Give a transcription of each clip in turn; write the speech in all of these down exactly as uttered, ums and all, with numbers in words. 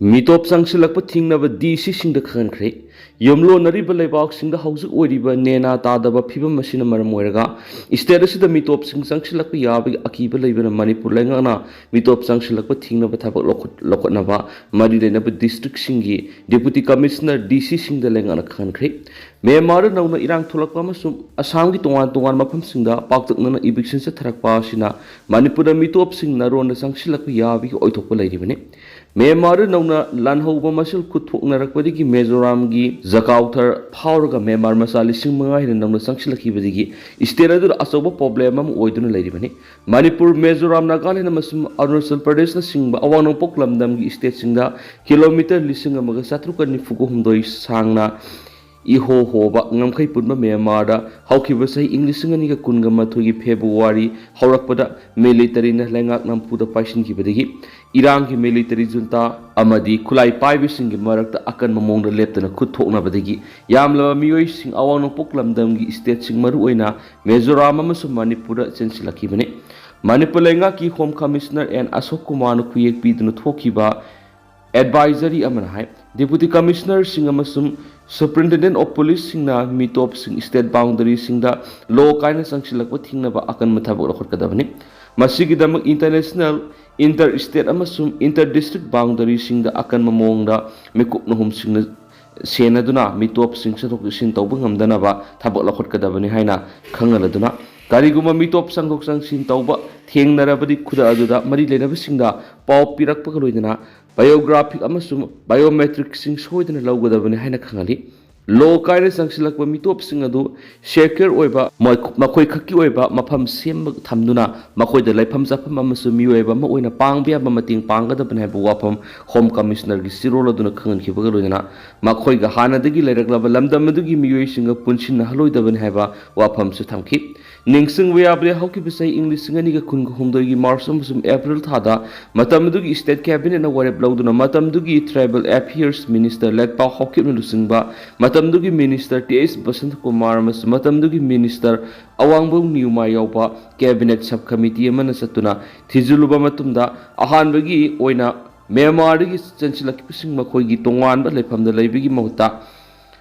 ꯃꯤꯇꯣꯞ ꯆꯪꯁꯤꯜꯂꯛꯄ ꯊꯤꯡꯅꯕ ꯗꯤ ꯁꯤꯁꯤꯡꯗ ꯈꯪꯍꯟꯈ꯭ꯔꯦ꯫ ꯌꯨꯝꯂꯣꯟꯅꯔꯤꯕ ꯂꯩꯕꯥꯛꯁꯤꯡꯗ ꯍꯧꯖꯤꯛ ꯑꯣꯏꯔꯤꯕ ꯅꯦꯅꯥ ꯇꯥꯗꯕ ꯐꯤꯕꯝ ꯑꯁꯤꯅ ꯃꯔꯝ ꯑꯣꯏꯔꯒ ꯁ꯭ꯇꯦꯠ ꯑꯁꯤꯗ ꯃꯤꯇꯣꯞꯁꯤꯡ ꯆꯪꯁꯤꯜꯂꯛꯄ ꯌꯥꯕꯒꯤ ꯑꯀꯤꯕ ꯂꯩꯕꯅ ꯃꯅꯤꯄꯨꯔ ꯂꯩꯉꯥꯛꯅ ꯃꯤꯇꯣꯞ ꯆꯪꯁꯤꯜꯂꯛꯄ ꯊꯤꯡꯅꯕ ꯊꯕꯛ ꯂꯧꯈꯠ-, ꯂꯧꯈꯠꯅꯕ ꯃꯔꯤ ꯂꯩꯅꯕ ꯗꯤꯁꯇ꯭ꯔꯤꯛꯁꯤꯡꯒꯤ ꯗꯤꯄꯨꯇꯤ ꯀꯃꯤꯁꯅꯔ, ꯗꯤ ꯁꯤꯁꯤꯡꯗ ꯂꯩꯉꯥꯛꯅ ꯈꯪꯍꯟꯈ꯭ꯔꯦ꯫ ꯃ꯭ꯌꯥꯟꯃꯥꯔꯗ ꯅꯧꯅ ꯏꯔꯥꯡ ꯊꯣꯛꯂꯛꯄ ꯑꯃꯁꯨꯡ ꯑꯁꯥꯝꯒꯤ ꯇꯣꯉꯥꯟ ꯇꯣꯉꯥꯟꯕ ꯃꯐꯝꯁꯤꯡꯗ ꯄꯥꯛꯇꯛꯅꯅ ꯏꯚꯤꯛꯁꯟ ꯆꯠꯊꯔꯛꯄ ꯑꯁꯤꯅ ꯃꯅꯤꯄꯨꯔꯗ ꯃꯤꯇꯣꯞꯁꯤꯡ ꯅꯥꯔꯣꯟꯗ ꯆꯪꯁꯤꯜꯂꯛꯄ ꯌꯥꯕꯒꯤ ꯑꯣꯏꯊꯣꯛꯄ ꯂꯩꯔꯤꯕꯅꯤ꯫ ꯃ꯭ꯌꯥꯟꯃꯥꯔꯗ ꯅꯧꯅ ꯂꯥꯟꯍꯧꯕ ꯃꯁꯦꯜ ꯈꯨꯠ ꯊꯣꯛꯅꯔꯛꯄꯗꯒꯤ ꯃꯤꯖꯣꯔꯥꯝꯒꯤ ꯖꯀꯥꯎꯊꯔ ꯐꯥꯎꯔꯒ ꯃ꯭ꯌꯥꯟꯃꯥꯔ ꯃꯆꯥ ꯂꯤꯁꯤꯡ ꯃꯉꯥ ꯍꯦꯟꯅ ꯅꯧꯅ ꯆꯪꯁꯤꯜꯂꯛꯈꯤꯕꯗꯒꯤ ꯁ꯭ꯇꯦꯠ ꯑꯗꯨꯗ ꯑꯆꯧꯕ ꯄ꯭ꯔꯣꯕ꯭ꯂꯦꯝ ꯑꯃ ꯑꯣꯏꯗꯨꯅ ꯂꯩꯔꯤꯕꯅꯤ꯫ ꯃꯅꯤꯄꯨꯔ, ꯃꯤꯖꯣꯔꯥꯝ, ꯅꯥꯒꯥꯂꯦꯟ ꯑꯃꯁꯨꯡ ꯑꯔꯨꯅꯥꯆꯜ ꯄ꯭ꯔꯗꯦꯁꯅꯆꯤꯡꯕ ꯑꯋꯥꯡ ꯅꯣꯡꯄꯣꯛ ꯂꯝꯗꯝꯒꯤ ꯁ꯭ꯇꯦꯠꯁꯤꯡꯗ ꯀꯤꯂꯣꯃꯤꯇꯔ ꯂꯤꯁꯤꯡ ꯑꯃꯒ ꯆꯥꯇ꯭ꯔꯨꯛꯀ ꯅꯤꯐꯨꯒ ꯍꯨꯝꯗꯣꯏ ꯁꯥꯡꯅ ꯏꯍꯣ ꯍꯣꯕ ꯉꯝꯈꯩ ꯄꯨꯟꯕ ꯃ꯭ꯌꯥꯟꯃꯥꯔꯗ ꯍꯧꯈꯤꯕ ꯆꯍꯤ ꯏꯪ ꯂꯤꯁꯤꯡ ꯑꯅꯤꯒ ꯀꯨꯟꯒ ꯃꯥꯊꯣꯏꯒꯤ ꯐꯦꯕ꯭ꯔꯨꯋꯥꯔꯤ ꯍꯧꯔꯛꯄꯗ ꯃꯤꯂꯤꯇꯔꯤꯅ ꯂꯩꯉꯥꯛ ꯅꯝꯐꯨꯗ ꯄꯥꯏꯁꯤꯟꯈꯤꯕꯗꯒꯤ ꯏꯔꯥꯡꯒꯤ ꯃꯤꯂꯤꯇꯔꯤ ꯖꯨꯟꯇꯥ ꯑꯃꯗꯤ ꯈꯨꯠꯂꯥꯏ ꯄꯥꯏꯕꯁꯤꯡꯒꯤ ꯃꯔꯛꯇ ꯑꯀꯟꯕ ꯃꯑꯣꯡꯗ ꯂꯦꯞꯇꯅ ꯈꯨꯠ ꯊꯣꯛꯅꯕꯗꯒꯤ ꯌꯥꯝꯂꯕ ꯃꯤꯑꯣꯏꯁꯤꯡ ꯑꯋꯥꯡ ꯅꯣꯡꯄꯣꯛ ꯂꯝꯗꯝꯒꯤ ꯁ꯭ꯇꯦꯠꯁꯤꯡ, ꯃꯔꯨꯑꯣꯏꯅ ꯃꯤꯖꯣꯔꯥꯝ ꯑꯃꯁꯨꯡ ꯃꯅꯤꯄꯨꯔꯗ ꯆꯦꯟꯁꯤꯜꯂꯛꯈꯤꯕꯅꯤ꯫ ꯃꯅꯤꯄꯨꯔ ꯂꯩꯉꯥꯛꯀꯤ ꯍꯣꯝ ꯀꯃꯤꯁꯅꯔ ꯑꯦꯟ ꯑꯁꯣꯛ ꯀꯨꯃꯥꯔꯅ ꯈꯨꯌꯦꯛ ꯄꯤꯗꯨꯅ ꯊꯣꯛꯈꯤꯕ ꯑꯦꯗꯚꯥꯏꯖꯔꯤ ꯑꯃꯅ ꯍꯥꯏ, ꯗꯤꯄꯨꯇꯤ ꯀꯃꯤꯁꯅꯔꯁꯤꯡ ꯑꯃꯁꯨꯡ ꯁꯨꯄꯔꯤꯟꯇꯦꯟꯗꯦꯟꯠ ꯑꯣꯐ ꯄꯨꯂꯤꯁꯁꯤꯡꯅ ꯃꯤꯇꯣꯞꯁꯤꯡ ꯁ꯭ꯇꯦꯠ ꯕꯥꯎꯟꯗꯔꯤꯁꯤꯡꯗ ꯂꯣ ꯀꯥꯏꯅ ꯆꯪꯁꯤꯜꯂꯛꯄ ꯊꯤꯡꯅꯕ ꯑꯀꯟꯕ ꯊꯕꯛ ꯂꯧꯈꯠꯀꯗꯕꯅꯤ꯫ ꯃꯁꯤꯒꯤꯗꯃꯛ ꯏꯟꯇꯔꯅꯦꯁꯅꯦꯜ, ꯏꯟꯇꯔ ꯁ꯭ꯇꯦꯠ ꯑꯃꯁꯨꯡ ꯏꯟꯇꯔ ꯗꯤꯁꯇ꯭ꯔꯤꯛ ꯕꯥꯎꯟꯗꯔꯤꯁꯤꯡꯗ ꯑꯀꯟꯕ ꯃꯑꯣꯡꯗ ꯃꯤꯀꯨꯞ ꯅꯍꯨꯝꯁꯤꯡꯅ ꯁꯦꯟꯅꯗꯨꯅ ꯃꯤꯇꯣꯞꯁꯤꯡ ꯆꯠꯊꯣꯛ ꯆꯠꯁꯤꯟ ꯇꯧꯕ ꯉꯝꯗꯅꯕ ꯊꯕꯛ ꯂꯧꯈꯠꯀꯗꯕꯅꯤ ꯍꯥꯏꯅ ꯈꯪꯍꯜꯂꯗꯨꯅ, ꯀꯔꯤꯒꯨꯝꯕ ꯃꯤꯇꯣꯞ ꯆꯪꯊꯣꯛ ꯆꯪꯁꯤꯟ ꯇꯧꯕ ꯊꯦꯡꯅꯔꯕꯗꯤ ꯈꯨꯗꯛ ꯑꯗꯨꯗ ꯃꯔꯤ ꯂꯩꯅꯕꯁꯤꯡꯗ ꯄꯥꯎ ꯄꯤꯔꯛꯄꯒ ꯂꯣꯏꯅꯅ ꯕꯥꯏꯑꯣꯒ꯭ꯔꯥꯐꯤꯛ ꯑꯃꯁꯨꯡ ꯕꯥꯏꯑꯣꯃꯦꯇ꯭ꯔꯤꯛꯁꯤꯡ ꯁꯣꯏꯗꯅ ꯂꯧꯒꯗꯕꯅꯤ ꯍꯥꯏꯅ ꯈꯪꯍꯜꯂꯤ꯫ ꯂꯣ ꯀꯥꯏꯅ ꯆꯪꯁꯤꯜꯂꯛꯄ ꯃꯤꯇꯣꯞꯁꯤꯡ ꯑꯗꯨ ꯁꯦꯀ꯭ꯌꯨꯔ ꯑꯣꯏꯕ, ꯃꯈꯣꯏ ꯈꯛꯀꯤ ꯑꯣꯏꯕ ꯃꯐꯝ ꯁꯦꯝꯕ ꯊꯝꯗꯨꯅ ꯃꯈꯣꯏꯗ ꯂꯩꯐꯝ ꯆꯥꯐꯝ ꯑꯃꯁꯨꯡ ꯃꯤꯑꯣꯏꯕ ꯑꯃ ꯑꯣꯏꯅ ꯄꯥꯡꯕ ꯌꯥꯕ ꯃꯇꯦꯡ ꯄꯥꯡꯒꯗꯕꯅꯤ ꯍꯥꯏꯕ ꯋꯥꯐꯝ ꯍꯣꯝ ꯀꯃꯤꯁꯅꯔꯒꯤ ꯆꯦꯔꯣꯜ ꯑꯗꯨꯅ ꯈꯪꯍꯟꯈꯤꯕꯒ ꯂꯣꯏꯅꯅ ꯃꯈꯣꯏꯒ ꯍꯥꯟꯅꯗꯒꯤ ꯂꯩꯔꯛꯂꯕ ꯂꯝꯗꯝ ꯑꯗꯨꯒꯤ ꯃꯤꯑꯣꯏꯁꯤꯡꯒ ꯄꯨꯟꯁꯤꯟꯅꯍꯜꯂꯣꯏꯗꯕꯅꯤ ꯍꯥꯏꯕ ꯋꯥꯐꯝꯁꯨ ꯊꯝꯈꯤ꯫ ꯅꯤꯡꯁꯤꯡꯕ ꯌꯥꯕꯗꯤ ꯍꯧꯈꯤꯕ ꯆꯍꯤ ꯏꯪ ꯂꯤꯁꯤꯡ ꯑꯅꯤꯒ ꯀꯨꯟꯒ ꯍꯨꯝꯗꯣꯏꯒꯤ ꯃꯥꯔꯆ ꯑꯃꯁꯨꯡ ꯑꯦꯄ꯭ꯔꯤꯜ ꯊꯥꯗ ꯃꯇꯝꯗꯨꯒꯤ ꯁ꯭ꯇꯦꯠ ꯀꯦꯕꯤꯅꯦꯠꯅ ꯋꯥꯔꯦꯞ ꯂꯧꯗꯨꯅ ꯃꯇꯝꯗꯨꯒꯤ ꯇ꯭ꯔꯥꯏꯕꯦꯜ ꯑꯦꯐꯤꯌꯔꯁ ꯃꯤꯅꯤꯁꯇꯔ ꯂꯦꯛꯄꯥꯎ ꯍꯥꯎꯀꯤꯞꯅ ꯂꯨꯆꯤꯡꯕ ꯃꯇꯝꯗꯨꯒꯤ ꯃꯤꯅꯤꯁꯇꯔ ꯇꯤ ꯑꯦꯁ ꯕꯁꯟꯇ ꯀꯨꯃꯥꯔ ꯑꯃꯁꯨꯡ ꯃꯇꯝꯗꯨꯒꯤ ꯃꯤꯅꯤꯁꯇꯔ ꯑꯋꯥꯡꯕꯝ ꯅ꯭ꯌꯨꯃꯥ ꯌꯥꯎꯕ ꯀꯦꯕꯤꯅꯦꯠ ꯁꯕ ꯀꯃꯤꯇꯤ ꯑꯃꯅ ꯆꯠꯇꯨꯅ ꯊꯤꯖꯤꯜꯂꯨꯕ ꯃꯇꯨꯡꯗ ꯑꯍꯥꯟꯕꯒꯤ ꯑꯣꯏꯅ ꯃ꯭ꯌꯥꯟꯃꯥꯔꯗꯒꯤ ꯆꯦꯟꯁꯤꯜꯂꯛꯈꯤꯕꯁꯤꯡ ꯃꯈꯣꯏꯒꯤ ꯇꯣꯉꯥꯟꯕ ꯂꯩꯐꯝꯗ ꯂꯩꯕꯒꯤ ꯃꯍꯨꯠꯇ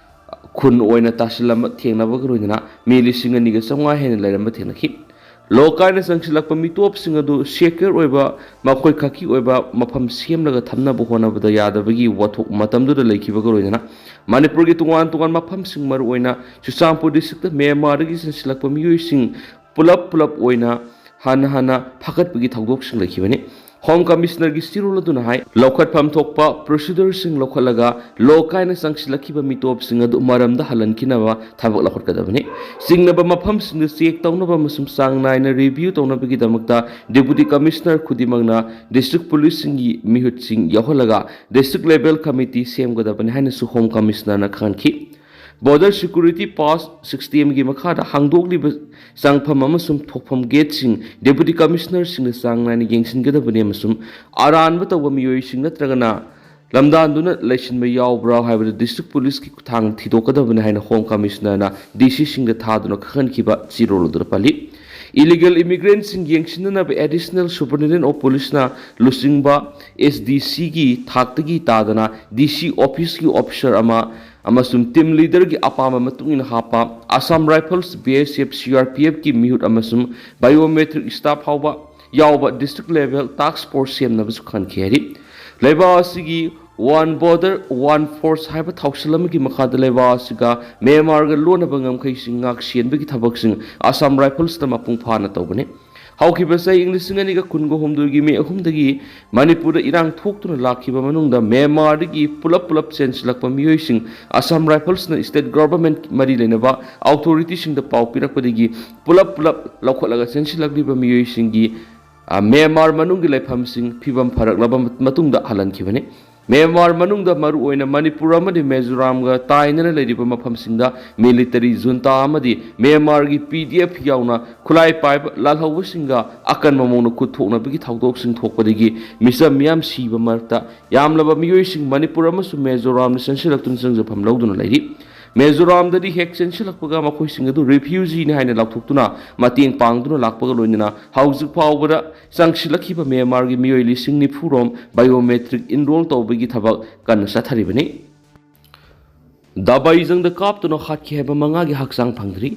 ꯈꯨꯟ ꯑꯣꯏꯅ ꯇꯥꯁꯤꯜꯂꯝꯕ ꯊꯦꯡꯅꯕꯒ ꯂꯣꯏꯅꯅ ꯃꯤ ꯂꯤꯁꯤꯡ ꯑꯅꯤꯒ ꯆꯥꯝꯃꯉꯥ ꯍꯦꯟꯅ ꯂꯩꯔꯝꯕ ꯊꯦꯡꯅꯈꯤ꯫ ꯂꯣꯀꯥꯏꯅ ꯆꯪꯁꯤꯜꯂꯛꯄ ꯃꯤꯇꯣꯞꯁꯤꯡ ꯑꯗꯨ ꯁꯦꯀ꯭ꯌꯨꯔ ꯑꯣꯏꯕ, ꯃꯈꯣꯏ ꯈꯛꯀꯤ ꯑꯣꯏꯕ ꯃꯐꯝ ꯁꯦꯝꯂꯒ ꯊꯝꯅꯕ ꯍꯣꯠꯅꯕꯗ ꯌꯥꯗꯕꯒꯤ ꯋꯥꯊꯣꯛ ꯃꯇꯝꯗꯨꯗ ꯂꯩꯈꯤꯕꯒ ꯂꯣꯏꯅꯅ ꯃꯅꯤꯄꯨꯔꯒꯤ ꯇꯣꯉꯥꯟ ꯇꯣꯉꯥꯟ ꯃꯐꯝꯁꯤꯡ, ꯃꯔꯨꯑꯣꯏꯅ ꯆꯨꯔꯆꯥꯟꯄꯨꯔ ꯗꯤꯁꯇ꯭ꯔꯤꯛꯇ ꯃ꯭ꯌꯥꯟꯃꯥꯔꯗꯒꯤ ꯆꯪꯁꯤꯜꯂꯛꯄ ꯃꯤꯑꯣꯏꯁꯤꯡ ꯄꯨꯂꯞ ꯄꯨꯂꯞ ꯑꯣꯏꯅ ꯍꯟꯅ ꯍꯟꯅ ꯐꯥꯒꯠꯄꯒꯤ ꯊꯧꯗꯣꯛꯁꯤꯡ ꯂꯩꯈꯤꯕꯅꯤ꯫ ꯍꯣꯝ ꯀꯃꯤꯁꯅꯔꯒꯤ ꯆꯤꯔꯣꯜ ꯑꯗꯨꯅ ꯍꯥꯏ, ꯂꯧꯈꯠꯐꯝ ꯊꯣꯛꯄ ꯄ꯭ꯔꯣꯁꯤꯗꯔꯁꯤꯡ ꯂꯧꯈꯠꯂꯒ ꯂꯣꯀꯥꯏꯅ ꯆꯪꯁꯤꯜꯂꯛꯈꯤꯕ ꯃꯤꯇꯣꯞꯁꯤꯡ ꯑꯗꯨ ꯃꯔꯝꯗ ꯍꯜꯍꯟꯈꯤꯅꯕ ꯊꯕꯛ ꯂꯧꯈꯠꯀꯗꯕꯅꯤ꯫ ꯆꯤꯡꯅꯕ ꯃꯐꯝꯁꯤꯡꯗ ꯆꯦꯛ ꯇꯧꯅꯕ ꯑꯃꯁꯨꯡ ꯆꯥꯡ ꯅꯥꯏꯅ ꯔꯤꯚꯤꯌꯨ ꯇꯧꯅꯕꯒꯤꯗꯃꯛꯇ ꯗꯦꯄꯨꯇꯤ ꯀꯃꯤꯁꯅꯔ ꯈꯨꯗꯤꯡꯃꯛꯅ ꯗꯤꯁꯇ꯭ꯔꯤꯛ ꯄꯨꯂꯤꯁꯁꯤꯡꯒꯤ ꯃꯤꯍꯨꯠꯁꯤꯡ ꯌꯥꯎꯍꯜꯂꯒ ꯗꯤꯁꯇ꯭ꯔꯤꯛ ꯂꯦꯚꯦꯜ ꯀꯃꯤꯇꯤ ꯁꯦꯝꯒꯗꯕꯅꯤ ꯍꯥꯏꯅꯁꯨ ꯍꯣꯝ ꯀꯃꯤꯁꯅꯔꯅ ꯈꯪꯍꯟꯈꯤ꯫ ꯕꯣꯔꯗꯔ ꯁꯦꯀ꯭ꯌꯨꯔꯤꯇꯤ ꯄꯥꯁ ꯁꯤꯁꯇꯦꯝꯒꯤ ꯃꯈꯥꯗ ꯍꯥꯡꯗꯣꯛꯂꯤꯕ ꯆꯪꯐꯝ ꯑꯃꯁꯨꯡ ꯊꯣꯛꯐꯝ ꯒꯦꯠꯁꯤꯡ ꯗꯦꯄꯨꯇꯤ ꯀꯃꯤꯁꯅꯔꯁꯤꯡꯅ ꯆꯥꯡ ꯅꯥꯏꯅ ꯌꯦꯡꯁꯤꯟꯒꯗꯕꯅꯤ ꯑꯃꯁꯨꯡ ꯑꯔꯥꯟꯕ ꯇꯧꯕ ꯃꯤꯑꯣꯏꯁꯤꯡ ꯅꯠꯇ꯭ꯔꯒꯅ ꯂꯝꯗꯥꯟꯗꯨꯅ ꯂꯩꯁꯤꯟꯕ ꯌꯥꯎꯕ꯭ꯔꯥ ꯍꯥꯏꯕꯗꯨ ꯗꯤꯁꯇ꯭ꯔꯤꯛ ꯄꯨꯂꯤꯁꯀꯤ ꯈꯨꯠꯊꯥꯡꯗ ꯊꯤꯗꯣꯛꯀꯗꯕꯅꯤ ꯍꯥꯏꯅ ꯍꯣꯝ ꯀꯃꯤꯁꯅꯔꯅ ꯗꯤ ꯁꯤꯁꯤꯡꯗ ꯊꯥꯗꯨꯅ ꯈꯪꯍꯟꯈꯤꯕ ꯆꯤꯔꯣꯜ ꯑꯗꯨꯗ ꯄꯜꯂꯤ꯫ ꯏꯂꯤꯒꯦꯜ ꯏꯃꯤꯒ꯭ꯔꯦꯟꯁꯤꯡ ꯌꯦꯡꯁꯤꯟꯅꯅꯕ ꯑꯦꯗꯤꯁꯅꯦꯜ ꯁꯨꯄꯔꯤꯟꯇꯦꯟꯗꯦꯟ ꯑꯣꯐ ꯄꯨꯂꯤꯁꯅ ꯂꯨꯆꯤꯡꯕ ꯑꯦꯁ ꯗꯤ ꯁꯤꯒꯤ ꯊꯥꯛꯇꯒꯤ ꯇꯥꯗꯅ ꯗꯤ ꯁꯤ ꯑꯣꯐꯤꯁꯀꯤ ꯑꯣꯐꯤꯁꯔ ꯑꯃ ꯑꯃꯁꯨꯡ ꯇꯤꯝ ꯂꯤꯗꯔꯒꯤ ꯑꯄꯥꯝꯕ ꯃꯇꯨꯡ ꯏꯟꯅ ꯍꯥꯞꯄ ꯑꯁꯥꯝ ꯔꯥꯏꯐꯜꯁ, ꯕꯤ ꯑꯦꯁ ꯑꯦꯐ, ꯁꯤ ꯑꯥꯔ ꯄꯤ ꯑꯦꯐꯀꯤ ꯃꯤꯍꯨꯠ ꯑꯃꯁꯨꯡ ꯕꯥꯏꯑꯣꯃꯦꯇ꯭ꯔꯤꯛ ꯁ꯭ꯇꯥꯐ ꯐꯥꯎꯕ ꯌꯥꯎꯕ ꯗꯤꯁꯇ꯭ꯔꯤꯛ ꯂꯦꯚꯦꯜ ꯇꯥꯛꯁ ꯐꯣꯔꯁ ꯁꯦꯝꯅꯕꯁꯨ ꯈꯟꯈꯤ ꯍꯥꯏꯔꯤ꯫ ꯂꯩꯕꯥꯛ ꯑꯁꯤꯒꯤ ꯋꯥꯟ ꯕꯣꯔꯗꯔ ꯋꯥꯟ ꯐꯣꯔꯁ ꯍꯥꯏꯕ ꯊꯧꯁꯤꯜ ꯑꯃꯒꯤ ꯃꯈꯥꯗ ꯂꯩꯕꯥꯛ ꯑꯁꯤꯒ ꯃ꯭ꯌꯥꯟꯃꯥꯔꯒ ꯂꯣꯟꯅꯕ ꯉꯝꯈꯩꯁꯤꯡ ꯉꯥꯛ ꯁꯦꯟꯕꯒꯤ ꯊꯕꯛꯁꯤꯡ ꯑꯁꯥꯝ ꯔꯥꯏꯐꯜꯁꯅ ꯃꯄꯨꯡ ꯐꯥꯅ ꯇꯧꯕꯅꯤ꯫ ꯍꯧꯈꯤꯕ ꯆꯍꯤ ꯂꯤꯁꯤꯡ ꯑꯅꯤꯒ ꯀꯨꯟꯒ ꯍꯨꯝꯗꯣꯏꯒꯤ ꯃꯦ ꯑꯍꯨꯝꯗꯒꯤ ꯃꯅꯤꯄꯨꯔꯗ ꯏꯔꯥꯡ ꯊꯣꯛꯇꯨꯅ ꯂꯥꯛꯈꯤꯕ ꯃꯅꯨꯡꯗ ꯃ꯭ꯌꯥꯟꯃꯥꯔꯗꯒꯤ ꯄꯨꯂꯞ ꯄꯨꯂꯞ ꯆꯦꯟꯁꯤꯜꯂꯛꯄ ꯃꯤꯑꯣꯏꯁꯤꯡ ꯑꯁꯥꯝ ꯔꯥꯏꯐꯜꯁꯅ ꯁ꯭ꯇꯦꯠ ꯒꯚꯔꯟꯃꯦꯟꯠ ꯃꯔꯤ ꯂꯩꯅꯕ ꯑꯣꯊꯣꯔꯤꯇꯤꯁꯤꯡꯗ ꯄꯥꯎ ꯄꯤꯔꯛꯄꯗꯒꯤ ꯄꯨꯂꯞ ꯄꯨꯂꯞ ꯂꯧꯈꯠꯂꯒ ꯆꯦꯟꯁꯤꯜꯂꯛꯂꯤꯕ ꯃꯤꯑꯣꯏꯁꯤꯡꯒꯤ, ꯑ, ꯃ꯭ꯌꯥꯟꯃꯥꯔ ꯃꯅꯨꯡꯒꯤ ꯂꯩꯐꯝꯁꯤꯡ ꯐꯤꯕꯝ ꯐꯔꯛꯂꯕ ꯃꯇꯨꯡꯗ ꯍꯜꯍꯟꯈꯤꯕꯅꯤ꯫ ꯃ꯭ꯌꯥꯟꯃꯥꯔ ꯃꯅꯨꯡꯗ ꯃꯔꯨꯑꯣꯏꯅ ꯃꯅꯤꯄꯨꯔ ꯑꯃꯗꯤ ꯃꯤꯖꯣꯔꯥꯝꯒ ꯇꯥꯏꯅꯅ ꯂꯩꯔꯤꯕ ꯃꯐꯝꯁꯤꯡꯗ ꯃꯤꯂꯤꯇꯔꯤ ꯖꯨꯟꯇꯥ ꯑꯃꯗꯤ ꯃ꯭ꯌꯥꯟꯃꯥꯔꯒꯤ ꯄꯤ ꯗꯤ ꯑꯦꯐ ꯌꯥꯎꯅ ꯈꯨꯠꯂꯥꯏ ꯄꯥꯏꯕ ꯂꯥꯜꯍꯧꯕꯁꯤꯡꯒ ꯑꯀꯟꯕ ꯃꯑꯣꯡꯗ ꯈꯨꯠ ꯊꯣꯛꯅꯕꯒꯤ ꯊꯧꯗꯣꯛꯁꯤꯡ ꯊꯣꯛꯄꯗꯒꯤ ꯃꯤꯆꯝ ꯃꯤꯌꯥꯝ ꯁꯤꯕ ꯃꯔꯛꯇ ꯌꯥꯝꯂꯕ ꯃꯤꯑꯣꯏꯁꯤꯡ ꯃꯅꯤꯄꯨꯔ ꯑꯃꯁꯨꯡ ꯃꯤꯖꯣꯔꯥꯝꯗ ꯆꯪꯁꯤꯜꯂꯛꯇꯨꯅ ꯆꯪꯖꯐꯝ ꯂꯧꯗꯨꯅ ꯂꯩꯔꯤ꯫ ꯃꯤꯖꯣꯔꯥꯝꯗꯗꯤ ꯍꯦꯛ ꯆꯦꯟꯁꯤꯜꯂꯛꯄꯒ ꯃꯈꯣꯏꯁꯤꯡ ꯑꯗꯨ ꯔꯤꯐ꯭ꯌꯨꯖꯤꯅꯤ ꯍꯥꯏꯅ ꯂꯥꯎꯊꯣꯛꯇꯨꯅ ꯃꯇꯦꯡ ꯄꯥꯡꯗꯨꯅ ꯂꯥꯛꯄꯒ ꯂꯣꯏꯅꯅ ꯍꯧꯖꯤꯛ ꯐꯥꯎꯕꯗ ꯆꯪꯁꯤꯜꯂꯛꯈꯤꯕ ꯃ꯭ꯌꯥꯟꯃꯥꯔꯒꯤ ꯃꯤꯑꯣꯏ ꯂꯤꯁꯤꯡ ꯅꯤꯐꯨ ꯔꯣꯝ ꯕꯥꯏꯑꯣꯃꯦꯇ꯭ꯔꯤꯛ ꯏꯟꯔꯣꯜ ꯇꯧꯕꯒꯤ ꯊꯕꯛ ꯀꯟꯅ ꯆꯠꯊꯔꯤꯕꯅꯤ꯫ ꯗꯥꯕꯥꯏꯖꯪꯗ ꯀꯥꯞꯇꯨꯅ ꯍꯥꯠꯈꯤ ꯍꯥꯏꯕ ꯃꯉꯥꯒꯤ ꯍꯛꯆꯥꯡ ꯐꯪꯗ꯭ꯔꯤ꯫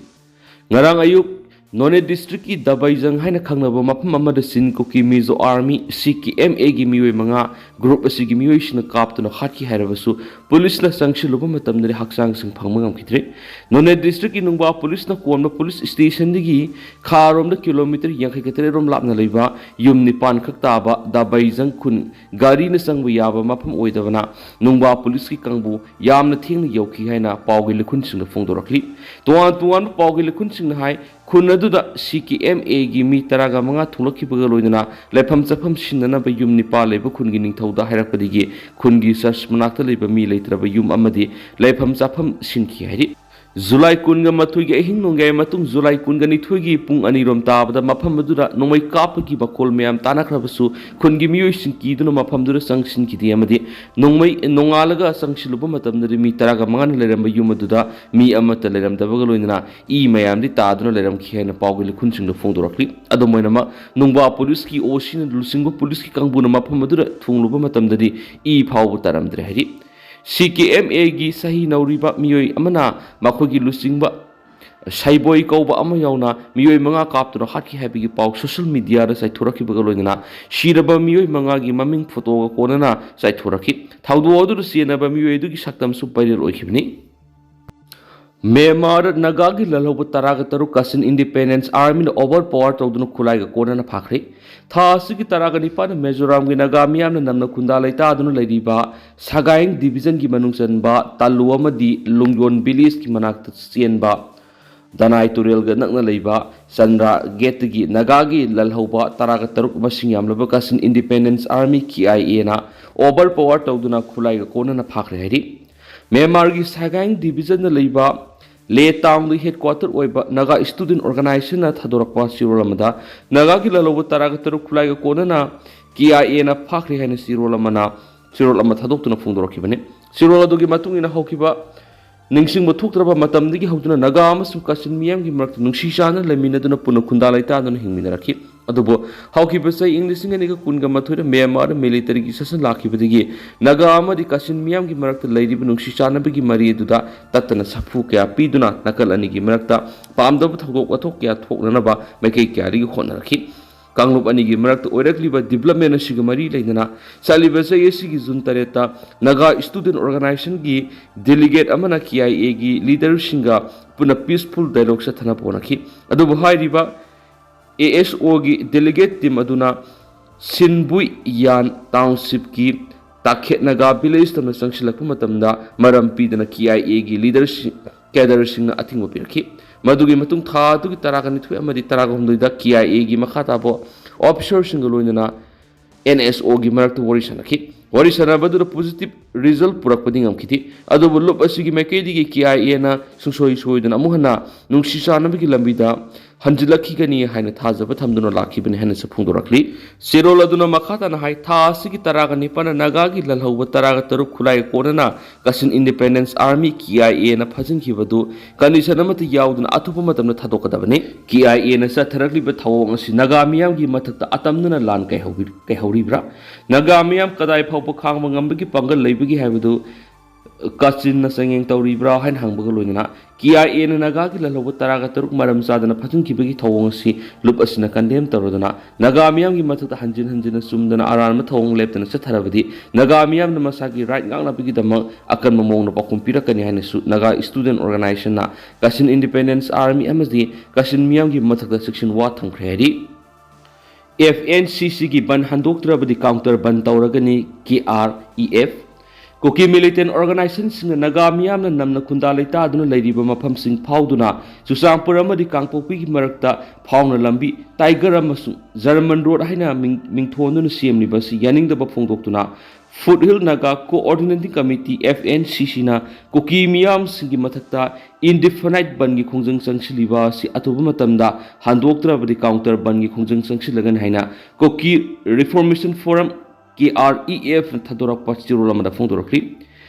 ꯉꯔꯥꯡ ꯑꯌꯨꯛ ꯅꯣꯅꯦ ꯗꯤꯁꯇ꯭ꯔꯤꯛꯀꯤ ꯗꯥꯕꯥꯏꯖꯪ ꯍꯥꯏꯅ ꯈꯪꯅꯕ ꯃꯐꯝ ꯑꯃꯗ ꯆꯤꯟ ꯀꯨꯀꯤ ꯃꯤꯖꯣ ꯑꯥꯔꯃꯤ, ꯁꯤ ꯀꯦ ꯑꯦꯝ ꯑꯦꯒꯤ ꯃꯤꯑꯣꯏ ꯃꯉꯥ, ꯒ꯭ꯔꯨꯞ ꯑꯁꯤꯒꯤ ꯃꯤꯑꯣꯏꯁꯤꯡꯅ ꯀꯥꯞꯇꯨꯅ ꯍꯥꯠꯈꯤ ꯍꯥꯏꯔꯕꯁꯨ, ꯄꯨꯂꯤꯁꯅ ꯆꯪꯁꯤꯜꯂꯨꯕ ꯃꯇꯝꯗꯗꯤ ꯍꯛꯆꯥꯡꯁꯤꯡ ꯐꯪꯕ ꯉꯝꯈꯤꯗ꯭ꯔꯦ꯫ ꯅꯣꯅꯦ ꯗꯤꯁꯇ꯭ꯔꯤꯛꯀꯤ ꯅꯨꯡꯕꯥ ꯄꯨꯂꯤꯁꯅ ꯀꯣꯟꯕ ꯄꯨꯂꯤꯁ ꯁ꯭ꯇꯦꯁꯟꯗꯒꯤ ꯈꯥꯔꯣꯝꯗ ꯀꯤꯂꯣꯃꯤꯇꯔ ꯌꯥꯡꯈꯩꯒ ꯇꯔꯦꯠ ꯔꯣꯝ ꯂꯥꯞꯅ ꯂꯩꯕ ꯌꯨꯝ ꯅꯤꯄꯥꯟ ꯈꯛ ꯇꯥꯕ ꯗꯥꯕꯥꯏꯖꯪ ꯈꯨꯟ ꯒꯥꯔꯤꯅ ꯆꯪꯕ ꯌꯥꯕ ꯃꯐꯝ ꯑꯣꯏꯗꯕꯅ ꯅꯨꯡꯕꯥ ꯄꯨꯂꯤꯁꯀꯤ ꯀꯥꯡꯕꯨ ꯌꯥꯝꯅ ꯊꯦꯡꯅ ꯌꯧꯈꯤ ꯍꯥꯏꯅ ꯄꯥꯎꯒꯤ ꯂꯤꯈꯨꯟꯁꯤꯡꯅ ꯐꯣꯡꯗꯣꯔꯛꯂꯤ꯫ ꯇꯣꯉꯥꯟ ꯇꯣꯉꯥꯟꯕ ꯄꯥꯎꯒꯤ ꯂꯤꯈꯨꯟꯁꯤꯡꯅ ꯍꯥꯏ, ꯈꯨꯟ ꯑꯗꯨꯗ ꯁꯤ ꯀꯦ ꯑꯦꯝ ꯑꯦꯒꯤ ꯃꯤ ꯇꯔꯥꯒ ꯃꯉꯥ ꯊꯣꯛꯂꯛꯈꯤꯕꯒ ꯂꯣꯏꯅꯅ ꯂꯩꯐꯝ ꯆꯥꯐꯝ ꯁꯤꯟꯅꯅꯕ ꯌꯨꯝ ꯅꯤꯄꯥꯟ ꯂꯩꯕ ꯈꯨꯟꯒꯤ ꯅꯤꯡꯊꯧꯗ ꯍꯥꯏꯔꯛꯄꯗꯒꯤ ꯈꯨꯟꯒꯤ ꯆꯔꯆ ꯃꯅꯥꯛꯇ ꯂꯩꯕ ꯃꯤ ꯂꯩꯇ꯭ꯔꯕ ꯌꯨꯝ ꯑꯃꯗꯤ ꯂꯩꯐꯝ ꯆꯥꯐꯝ ꯁꯤꯟꯈꯤ ꯍꯥꯏꯔꯤ꯫ ꯖꯨꯂꯥꯏ ꯀꯨꯟꯒ ꯃꯥꯊꯣꯏꯒꯤ ꯑꯍꯤꯡ ꯅꯣꯡꯌꯥꯏ ꯃꯇꯨꯡ ꯖꯨꯂꯥꯏ ꯀꯨꯟꯒ ꯅꯤꯊꯣꯏꯒꯤ ꯄꯨꯡ ꯑꯅꯤꯔꯣꯝ ꯇꯥꯕꯗ ꯃꯐꯝ ꯑꯗꯨꯗ ꯅꯣꯡꯃꯩ ꯀꯥꯞꯄꯒꯤ ꯃꯈꯣꯜ ꯃꯌꯥꯝ ꯇꯥꯅꯈ꯭ꯔꯕꯁꯨ ꯈꯨꯟꯒꯤ ꯃꯤꯑꯣꯏꯁꯤꯡ ꯀꯤꯗꯨꯅ ꯃꯐꯝꯗꯨꯗ ꯆꯪꯁꯤꯟꯈꯤꯗꯦ ꯑꯃꯗꯤ ꯅꯣꯡꯃꯩ ꯅꯣꯡꯉꯥꯜꯂꯒ ꯆꯪꯁꯤꯜꯂꯨꯕ ꯃꯇꯝꯗꯗꯤ ꯃꯤ ꯇꯔꯥꯒ ꯃꯉꯥꯅ ꯂꯩꯔꯝꯕ ꯌꯨꯝ ꯑꯗꯨꯗ ꯃꯤ ꯑꯃꯠꯇ ꯂꯩꯔꯝꯗꯕꯒ ꯂꯣꯏꯅꯅ ꯏ ꯃꯌꯥꯝꯗꯤ ꯇꯥꯗꯨꯅ ꯂꯩꯔꯝꯈꯤ ꯍꯥꯏꯅ ꯄꯥꯎꯒꯤ ꯂꯤꯈꯨꯟꯁꯤꯡꯗ ꯐꯣꯡꯗꯣꯔꯛꯂꯤ꯫ ꯑꯗꯨꯝ ꯑꯣꯏꯅꯃꯛ, ꯅꯨꯡꯕꯥ ꯄꯨꯂꯤꯁꯀꯤ ꯑꯣ ꯁꯤꯅ ꯂꯨꯆꯤꯡꯕ ꯄꯨꯂꯤꯁꯀꯤ ꯀꯥꯡꯕꯨꯅ ꯃꯐꯝ ꯑꯗꯨꯗ ꯊꯨꯡꯂꯨꯕ ꯃꯇꯝꯗꯗꯤ ꯏ ꯐꯥꯎꯕ ꯇꯥꯔꯝꯗ꯭ꯔꯦ ꯍꯥꯏꯔꯤ꯫ ꯁꯤ ꯀꯦ ꯑꯦꯝ ꯑꯦꯒꯤ ꯁꯍꯤ ꯅꯧꯔꯤꯕ ꯃꯤꯑꯣꯏ ꯑꯃꯅ ꯃꯈꯣꯏꯒꯤ ꯂꯨꯆꯤꯡꯕ ꯁꯩꯕꯣꯏ ꯀꯧꯕ ꯑꯃ ꯌꯥꯎꯅ ꯃꯤꯑꯣꯏ ꯃꯉꯥ ꯀꯥꯞꯇꯨꯅ ꯍꯥꯠꯈꯤ ꯍꯥꯏꯕꯒꯤ ꯄꯥꯎ ꯁꯣꯁꯤꯌꯦꯜ ꯃꯤꯗꯤꯌꯥꯗ ꯆꯥꯏꯊꯣꯔꯛꯈꯤꯕꯒ ꯂꯣꯏꯅꯅ ꯁꯤꯔꯕ ꯃꯤꯑꯣꯏ ꯃꯉꯥꯒꯤ ꯃꯃꯤꯡ ꯐꯣꯇꯣꯒ ꯀꯣꯟꯅꯅ ꯆꯥꯏꯊꯣꯔꯛꯈꯤ꯫ ꯊꯧꯗꯣꯛ ꯑꯗꯨꯗ ꯆꯦꯟꯅꯕ ꯃꯤꯑꯣꯏ ꯑꯗꯨꯒꯤ ꯁꯛꯇꯝꯁꯨ ꯚꯥꯏꯔꯦꯜ ꯑꯣꯏꯈꯤꯕꯅꯤ꯫ ꯃ꯭ꯌꯥꯟꯃꯥꯔꯗ ꯅꯥꯒꯥꯒꯤ ꯂꯥꯜꯍꯧꯕ ꯇꯔꯥꯒ ꯇꯔꯨꯛ ꯀꯥꯆꯤꯟ ꯏꯟꯗꯤꯄꯦꯟꯗꯦꯟꯁ ꯑꯥꯔꯃꯤꯅ ꯑꯣꯚꯔ ꯄꯋꯥꯔ ꯇꯧꯗꯨꯅ ꯈꯨꯠꯂꯥꯏꯒ ꯀꯣꯟꯅꯅ ꯐꯥꯈ꯭ꯔꯦ꯫ ꯊꯥ ꯑꯁꯤꯒꯤ ꯇꯔꯥꯒ ꯅꯤꯄꯥꯟꯗ ꯃꯤꯖꯣꯔꯥꯝꯒꯤ ꯅꯥꯒꯥ ꯃꯤꯌꯥꯝꯅ ꯅꯝꯅ ꯈꯨꯟꯗꯥ ꯂꯩꯇꯥꯗꯨꯅ ꯂꯩꯔꯤꯕ ꯁꯒꯥꯏꯡ ꯗꯤꯕꯤꯖꯟꯒꯤ ꯃꯅꯨꯡ ꯆꯟꯕ ꯇꯥꯂꯨ ꯑꯃꯗꯤ ꯂꯨꯡꯌꯣꯟ ꯚꯤꯂꯦꯖꯀꯤ ꯃꯅꯥꯛꯇ ꯆꯦꯟꯕ ꯗꯅꯥꯏ ꯇꯨꯔꯦꯜꯒ ꯅꯛꯅ ꯂꯩꯕ ꯆꯟꯗ꯭ꯔꯥ ꯒꯦꯠꯇꯒꯤ ꯅꯥꯒꯥꯒꯤ ꯂꯥꯜꯍꯧꯕ ꯇꯔꯥꯒ ꯇꯔꯨꯛ ꯃꯁꯤꯡ ꯌꯥꯝꯂꯕ ꯀꯥꯆꯤꯟ ꯏꯟꯗꯤꯄꯦꯟꯗꯦꯟꯁ ꯑꯥꯔꯃꯤ, ꯀꯦ ꯑꯥꯏ ꯑꯦꯅ ꯑꯣꯚꯔ ꯄꯋꯥꯔ ꯇꯧꯗꯨꯅ ꯈꯨꯠꯂꯥꯏꯒ ꯀꯣꯟꯅꯅ ꯐꯥꯈ꯭ꯔꯦ ꯍꯥꯏꯔꯤ꯫ ꯃ꯭ꯌꯥꯟꯃꯥꯔꯒꯤ ꯁꯒꯥꯏꯡ ꯗꯤꯕꯤꯖꯟꯗ ꯂꯩꯕ ꯂꯦ ꯇꯥꯎꯟꯒꯤ ꯍꯦꯗꯀ꯭ꯋꯥꯇꯔ ꯑꯣꯏꯕ ꯅꯥꯒꯥ ꯁ꯭ꯇꯨꯗꯦꯟꯠ ꯑꯣꯔꯒꯅꯥꯏꯖꯦꯁꯟꯅ ꯊꯥꯗꯣꯔꯛꯄ ꯆꯦꯔꯣꯜ ꯑꯃꯗ ꯅꯥꯒꯥꯒꯤ ꯂꯥꯜꯍꯧꯕ ꯇꯔꯥꯒ ꯇꯔꯨꯛ ꯈꯨꯠꯂꯥꯏꯒ ꯀꯣꯟꯅꯅ ꯀꯦ ꯑꯥꯏ ꯑꯦꯅ ꯐꯥꯈ꯭ꯔꯦ ꯍꯥꯏꯅ ꯆꯦꯔꯣꯜ ꯑꯃꯅ, ꯆꯦꯔꯣꯜ ꯑꯃ ꯊꯥꯗꯣꯛꯇꯨꯅ ꯐꯣꯡꯗꯣꯔꯛꯈꯤꯕꯅꯤ꯫ ꯆꯦꯔꯣꯜ ꯑꯗꯨꯒꯤ ꯃꯇꯨꯡ ꯏꯟꯅ ꯍꯧꯈꯤꯕ ꯅꯤꯡꯁꯤꯡꯕ ꯊꯣꯛꯇ꯭ꯔꯕ ꯃꯇꯝꯗꯒꯤ ꯍꯧꯗꯨꯅ ꯅꯥꯒꯥ ꯑꯃꯁꯨꯡ ꯀꯆꯤꯟ ꯃꯤꯌꯥꯝꯒꯤ ꯃꯔꯛꯇ ꯅꯨꯡꯁꯤ ꯆꯥꯟꯅꯅ ꯂꯩꯃꯤꯟꯅꯗꯨꯅ ꯄꯨꯟꯅ ꯈꯨꯟꯗꯥ ꯂꯩꯇꯥꯗꯨꯅ ꯍꯤꯡꯃꯤꯟꯅꯔꯛꯈꯤ꯫ ꯑꯗꯨꯕꯨ ꯍꯧꯈꯤꯕ ꯆꯍꯤ ꯏꯪ ꯂꯤꯁꯤꯡ ꯑꯅꯤꯒ ꯀꯨꯟꯒ ꯃꯥꯊꯣꯏꯗ ꯃ꯭ꯌꯥꯟꯃꯥꯔꯗ ꯃꯤꯂꯤꯇꯔꯤꯒꯤ ꯁꯥꯁꯟ ꯂꯥꯛꯈꯤꯕꯗꯒꯤ ꯅꯥꯒꯥ ꯑꯃꯗꯤ ꯀꯆꯤꯟ ꯃꯤꯌꯥꯝꯒꯤ ꯃꯔꯛꯇ ꯂꯩꯔꯤꯕ ꯅꯨꯡꯁꯤ ꯆꯥꯟꯅꯕꯒꯤ ꯃꯔꯤ ꯑꯗꯨꯗ ꯇꯠꯇꯅ ꯁꯥꯐꯨ ꯀꯌꯥ ꯄꯤꯗꯨꯅ ꯅꯥꯀꯜ ꯑꯅꯤꯒꯤ ꯃꯔꯛꯇ ꯄꯥꯝꯗꯕ ꯊꯧꯗꯣꯛ ꯋꯥꯊꯣꯛ ꯀꯌꯥ ꯊꯣꯛꯅꯅꯕ ꯃꯥꯏꯀꯩ ꯀꯌꯥꯗꯒꯤ ꯍꯣꯠꯅꯔꯛꯈꯤ꯫ ꯀꯥꯡꯂꯨꯞ ꯑꯅꯤꯒꯤ ꯃꯔꯛꯇ ꯑꯣꯏꯔꯛꯂꯤꯕ ꯗꯤꯕ꯭ꯂꯞꯃꯦꯟ ꯑꯁꯤꯒ ꯃꯔꯤ ꯂꯩꯅꯅ ꯆꯠꯂꯤꯕ ꯆꯍꯤ ꯑꯁꯤꯒꯤ ꯖꯨꯟ ꯇꯔꯦꯠꯇ ꯅꯥꯒꯥ ꯁ꯭ꯇꯨꯗꯦꯟꯠ ꯑꯣꯔꯒꯅꯥꯏꯖꯦꯁꯟꯒꯤ ꯗꯦꯂꯤꯒꯦꯠ ꯑꯃꯅ ꯀꯦ ꯑꯥꯏ ꯑꯦꯒꯤ ꯂꯤꯗꯔꯁꯤꯡꯒ ꯄꯨꯟꯅ ꯄꯤꯁꯐꯨꯜ ꯗꯥꯏꯂꯣꯒ ꯆꯠꯊꯅꯕ ꯍꯣꯠꯅꯈꯤ꯫ ꯑꯗꯨꯕꯨ ꯍꯥꯏꯔꯤꯕ ꯑꯦ ꯑꯦꯁ ꯑꯣꯒꯤ ꯗꯦꯂꯤꯒꯦꯠ ꯇꯤꯝ ꯑꯗꯨꯅ ꯁꯤꯟꯕꯨꯏ ꯌꯥꯟ ꯇꯥꯎꯟꯁꯤꯞꯀꯤ ꯇꯥꯈꯦꯠ ꯅꯥꯒꯥ ꯚꯤꯂꯦꯖ ꯇꯝꯅ ꯆꯪꯁꯤꯜꯂꯛꯄ ꯃꯇꯝꯗ ꯃꯔꯝ ꯄꯤꯗꯅ ꯀꯦ ꯑꯥꯏ ꯑꯦꯒꯤ ꯂꯤꯗꯔꯁꯤꯡ, ꯀꯦꯗꯔꯁꯤꯡꯅ ꯑꯊꯤꯡꯕ ꯄꯤꯔꯛꯈꯤ꯫ ꯃꯗꯨꯒꯤ ꯃꯇꯨꯡ ꯊꯥ ꯑꯗꯨꯒꯤ ꯇꯔꯥꯒ ꯅꯤꯊꯣꯏ ꯑꯃꯗꯤ ꯇꯔꯥꯒ ꯍꯨꯝꯗꯣꯏꯗ ꯀꯦ ꯑꯥꯏ ꯑꯦꯒꯤ ꯃꯈꯥ ꯇꯥꯕ ꯑꯣꯐꯤꯁꯔꯁꯤꯡꯒ ꯂꯣꯏꯅꯅ ꯑꯦꯟ ꯑꯦꯁ ꯑꯣꯒꯤ ꯃꯔꯛꯇ ꯋꯥꯔꯤ ꯁꯥꯅꯈꯤ꯫ ꯋꯥꯔꯤ ꯁꯥꯅꯕꯗꯨꯗ ꯄꯣꯖꯤꯇꯤꯚ ꯔꯤꯖꯜ ꯄꯨꯔꯛꯄꯗꯤ ꯉꯝꯈꯤꯗꯦ꯫ ꯑꯗꯨꯕꯨ ꯂꯨꯞ ꯑꯁꯤꯒꯤ ꯃꯥꯏꯀꯩꯗꯒꯤ ꯀꯦ ꯑꯥꯏ ꯑꯦꯅ ꯁꯨꯡꯁꯣꯏ ꯁꯣꯏꯗꯅ ꯑꯃꯨꯛ ꯍꯟꯅ ꯅꯨꯡꯁꯤ ꯆꯥꯟꯅꯕꯒꯤ ꯂꯝꯕꯤꯗ ꯍꯟꯖꯤꯜꯂꯛꯈꯤꯒꯅꯤ ꯍꯥꯏꯅ ꯊꯥꯖꯕ ꯊꯝꯗꯨꯅ ꯂꯥꯛꯈꯤꯕꯅꯤ ꯍꯥꯏꯅꯁꯨ ꯐꯣꯡꯗꯣꯔꯛꯂꯤ꯫ ꯆꯦꯔꯣꯜ ꯑꯗꯨꯅ ꯃꯈꯥ ꯇꯥꯅ ꯍꯥꯏ, ꯊꯥ ꯑꯁꯤꯒꯤ ꯇꯔꯥꯒ ꯅꯤꯄꯥꯟꯗ ꯅꯥꯒꯥꯒꯤ ꯂꯥꯜꯍꯧꯕ ꯇꯔꯥꯒ ꯇꯔꯨꯛ ꯈꯨꯠꯂꯥꯏ ꯀꯣꯟꯅꯅ ꯀꯆꯤꯟ ꯏꯟꯗꯤꯄꯦꯟꯗꯦꯟꯁ ꯑꯥꯔꯃꯤ, ꯀꯦ ꯑꯥꯏ ꯑꯦꯅ ꯐꯥꯖꯤꯟꯈꯤꯕꯗꯨ ꯀꯟꯗꯤꯁꯟ ꯑꯃꯠꯇ ꯌꯥꯎꯗꯅ ꯑꯊꯨꯕ ꯃꯇꯝꯗ ꯊꯥꯗꯣꯛꯀꯗꯕꯅꯤ꯫ ꯀꯦ ꯑꯥꯏ ꯑꯦꯅ ꯆꯠꯊꯔꯛꯂꯤꯕ ꯊꯧꯑꯣꯡ ꯑꯁꯤ ꯅꯥꯒꯥ ꯃꯤꯌꯥꯝꯒꯤ ꯃꯊꯛꯇ ꯑꯇꯝꯅꯅ ꯂꯥꯟ ꯀꯩꯍꯧꯕꯤ-, ꯀꯩꯍꯧꯔꯤꯕ꯭ꯔꯥ? ꯅꯥꯒꯥ ꯃꯤꯌꯥꯝ ꯀꯗꯥꯏ ꯐꯥꯎꯕ ꯈꯥꯡꯕ ꯉꯝꯕꯒꯤ ꯄꯥꯡꯒꯜ ꯂꯩꯕꯒꯦ ꯍꯥꯏꯕꯗꯨ ꯀꯥꯆꯤꯟꯅ ꯆꯥꯡꯌꯦꯡ ꯇꯧꯔꯤꯕ꯭ꯔꯥ ꯍꯥꯏꯅ ꯍꯪꯕꯒ ꯂꯣꯏꯅꯅ ꯀꯦ ꯑꯥꯏ ꯑꯦꯅ ꯅꯥꯒꯥꯒꯤ ꯂꯥꯜꯍꯧꯕ ꯇꯔꯥꯒ ꯇꯔꯨꯛ ꯃꯔꯝ ꯆꯥꯗꯅ ꯐꯥꯖꯤꯟꯈꯤꯕꯒꯤ ꯊꯧꯑꯣꯡ ꯑꯁꯤ ꯂꯨꯞ ꯑꯁꯤꯅ ꯀꯟꯗꯦꯝ ꯇꯧꯔꯗꯨꯅ ꯅꯥꯒꯥ ꯃꯤꯌꯥꯝꯒꯤ ꯃꯊꯛꯇ ꯍꯟꯖꯤꯟ ꯍꯟꯖꯤꯟꯅ ꯆꯨꯝꯗꯅ ꯑꯔꯥꯟꯕ ꯊꯧꯑꯣꯡ ꯂꯦꯞꯇꯅ ꯆꯠꯊꯔꯕꯗꯤ ꯅꯥꯒꯥ ꯃꯤꯌꯥꯝꯅ ꯃꯁꯥꯒꯤ ꯔꯥꯏꯠ ꯉꯥꯛꯅꯕꯒꯤꯗꯃꯛ ꯑꯀꯟꯕ ꯃꯑꯣꯡꯗ ꯄꯥꯎꯈꯨꯝ ꯄꯤꯔꯛꯀꯅꯤ ꯍꯥꯏꯅꯁꯨ ꯅꯥꯒꯥ ꯁ꯭ꯇꯨꯗꯦꯟꯠ ꯑꯣꯔꯒꯅꯥꯏꯖꯦꯁꯟꯅ ꯀꯆꯤꯟ ꯏꯟꯗꯤꯄꯦꯟꯗꯦꯟꯁ ꯑꯥꯔꯃꯤ ꯑꯃꯗꯤ ꯀꯆꯤꯟ ꯃꯤꯌꯥꯝꯒꯤ ꯃꯊꯛꯇ ꯆꯦꯛꯁꯤꯟ ꯋꯥ ꯊꯝꯈ꯭ꯔꯦ ꯍꯥꯏꯔꯤ꯫ ꯑꯦꯐ ꯑꯦꯟ ꯁꯤ ꯁꯤꯒꯤ ꯕꯟ ꯍꯟꯗꯣꯛꯇ꯭ꯔꯕꯗꯤ ꯀꯥꯎꯟꯇꯔ ꯕꯟ ꯇꯧꯔꯒꯅꯤ, ꯀꯦ ꯑꯥꯔ ꯏ ꯑꯦꯐ꯫ ꯀꯨꯀꯤ ꯃꯤꯂꯤꯇꯦꯟ ꯑꯣꯔꯒꯅꯥꯏꯖꯦꯁꯟꯁꯤꯡꯅ ꯅꯥꯒꯥ ꯃꯤꯌꯥꯝꯅ ꯅꯝꯅ ꯈꯨꯟꯗꯥ ꯂꯩꯇꯥꯗꯨꯅ ꯂꯩꯔꯤꯕ ꯃꯐꯝꯁꯤꯡ ꯐꯥꯎꯗꯨꯅ ꯆꯨꯔꯆꯥꯟꯄꯨꯔ ꯑꯃꯗꯤ ꯀꯥꯡꯄꯣꯛꯄꯤꯒꯤ ꯃꯔꯛꯇ ꯐꯥꯎꯅ ꯂꯝꯕꯤ ꯇꯥꯏꯒꯔ ꯑꯃꯁꯨꯡ ꯖꯔꯃꯟ ꯔꯣꯗ ꯍꯥꯏꯅ ꯃꯤꯡ-, ꯃꯤꯡꯊꯣꯟꯗꯨꯅ ꯁꯦꯝꯂꯤꯕ ꯑꯁꯤ ꯌꯥꯅꯤꯡꯗꯕ ꯐꯣꯡꯗꯣꯛꯇꯨꯅ foothill Naga coordinating committee, F N C ꯁꯤꯅ, ꯀꯨꯀꯤ ꯃꯤꯌꯥꯝꯁꯤꯡꯒꯤ ꯃꯊꯛꯇ ꯏꯟꯗꯤꯐꯥꯏꯅꯥꯏꯠ ꯕꯟꯒꯤ ꯈꯣꯡꯖꯪ ꯆꯪꯁꯤꯜꯂꯤꯕ ꯑꯁꯤ ꯑꯊꯨꯕ ꯃꯇꯝꯗ ꯍꯟꯗꯣꯛꯇ꯭ꯔꯕꯗꯤ ꯀꯥꯎꯟꯇꯔ ꯕꯟꯒꯤ ꯈꯣꯡꯖꯪ ꯆꯪꯁꯤꯜꯂꯒꯅꯤ ꯍꯥꯏꯅ ꯀꯨꯀꯤ ꯔꯤꯐꯣꯔꯃꯦꯁꯟ ꯐꯣꯔꯝ, ꯀꯦ ꯑꯥꯔ ꯏ ꯑꯦꯐꯅ ꯊꯥꯗꯣꯔꯛꯄ ꯆꯦꯔꯣꯜ ꯑꯃꯗ ꯐꯣꯡꯗꯣꯔꯛꯈꯤ꯫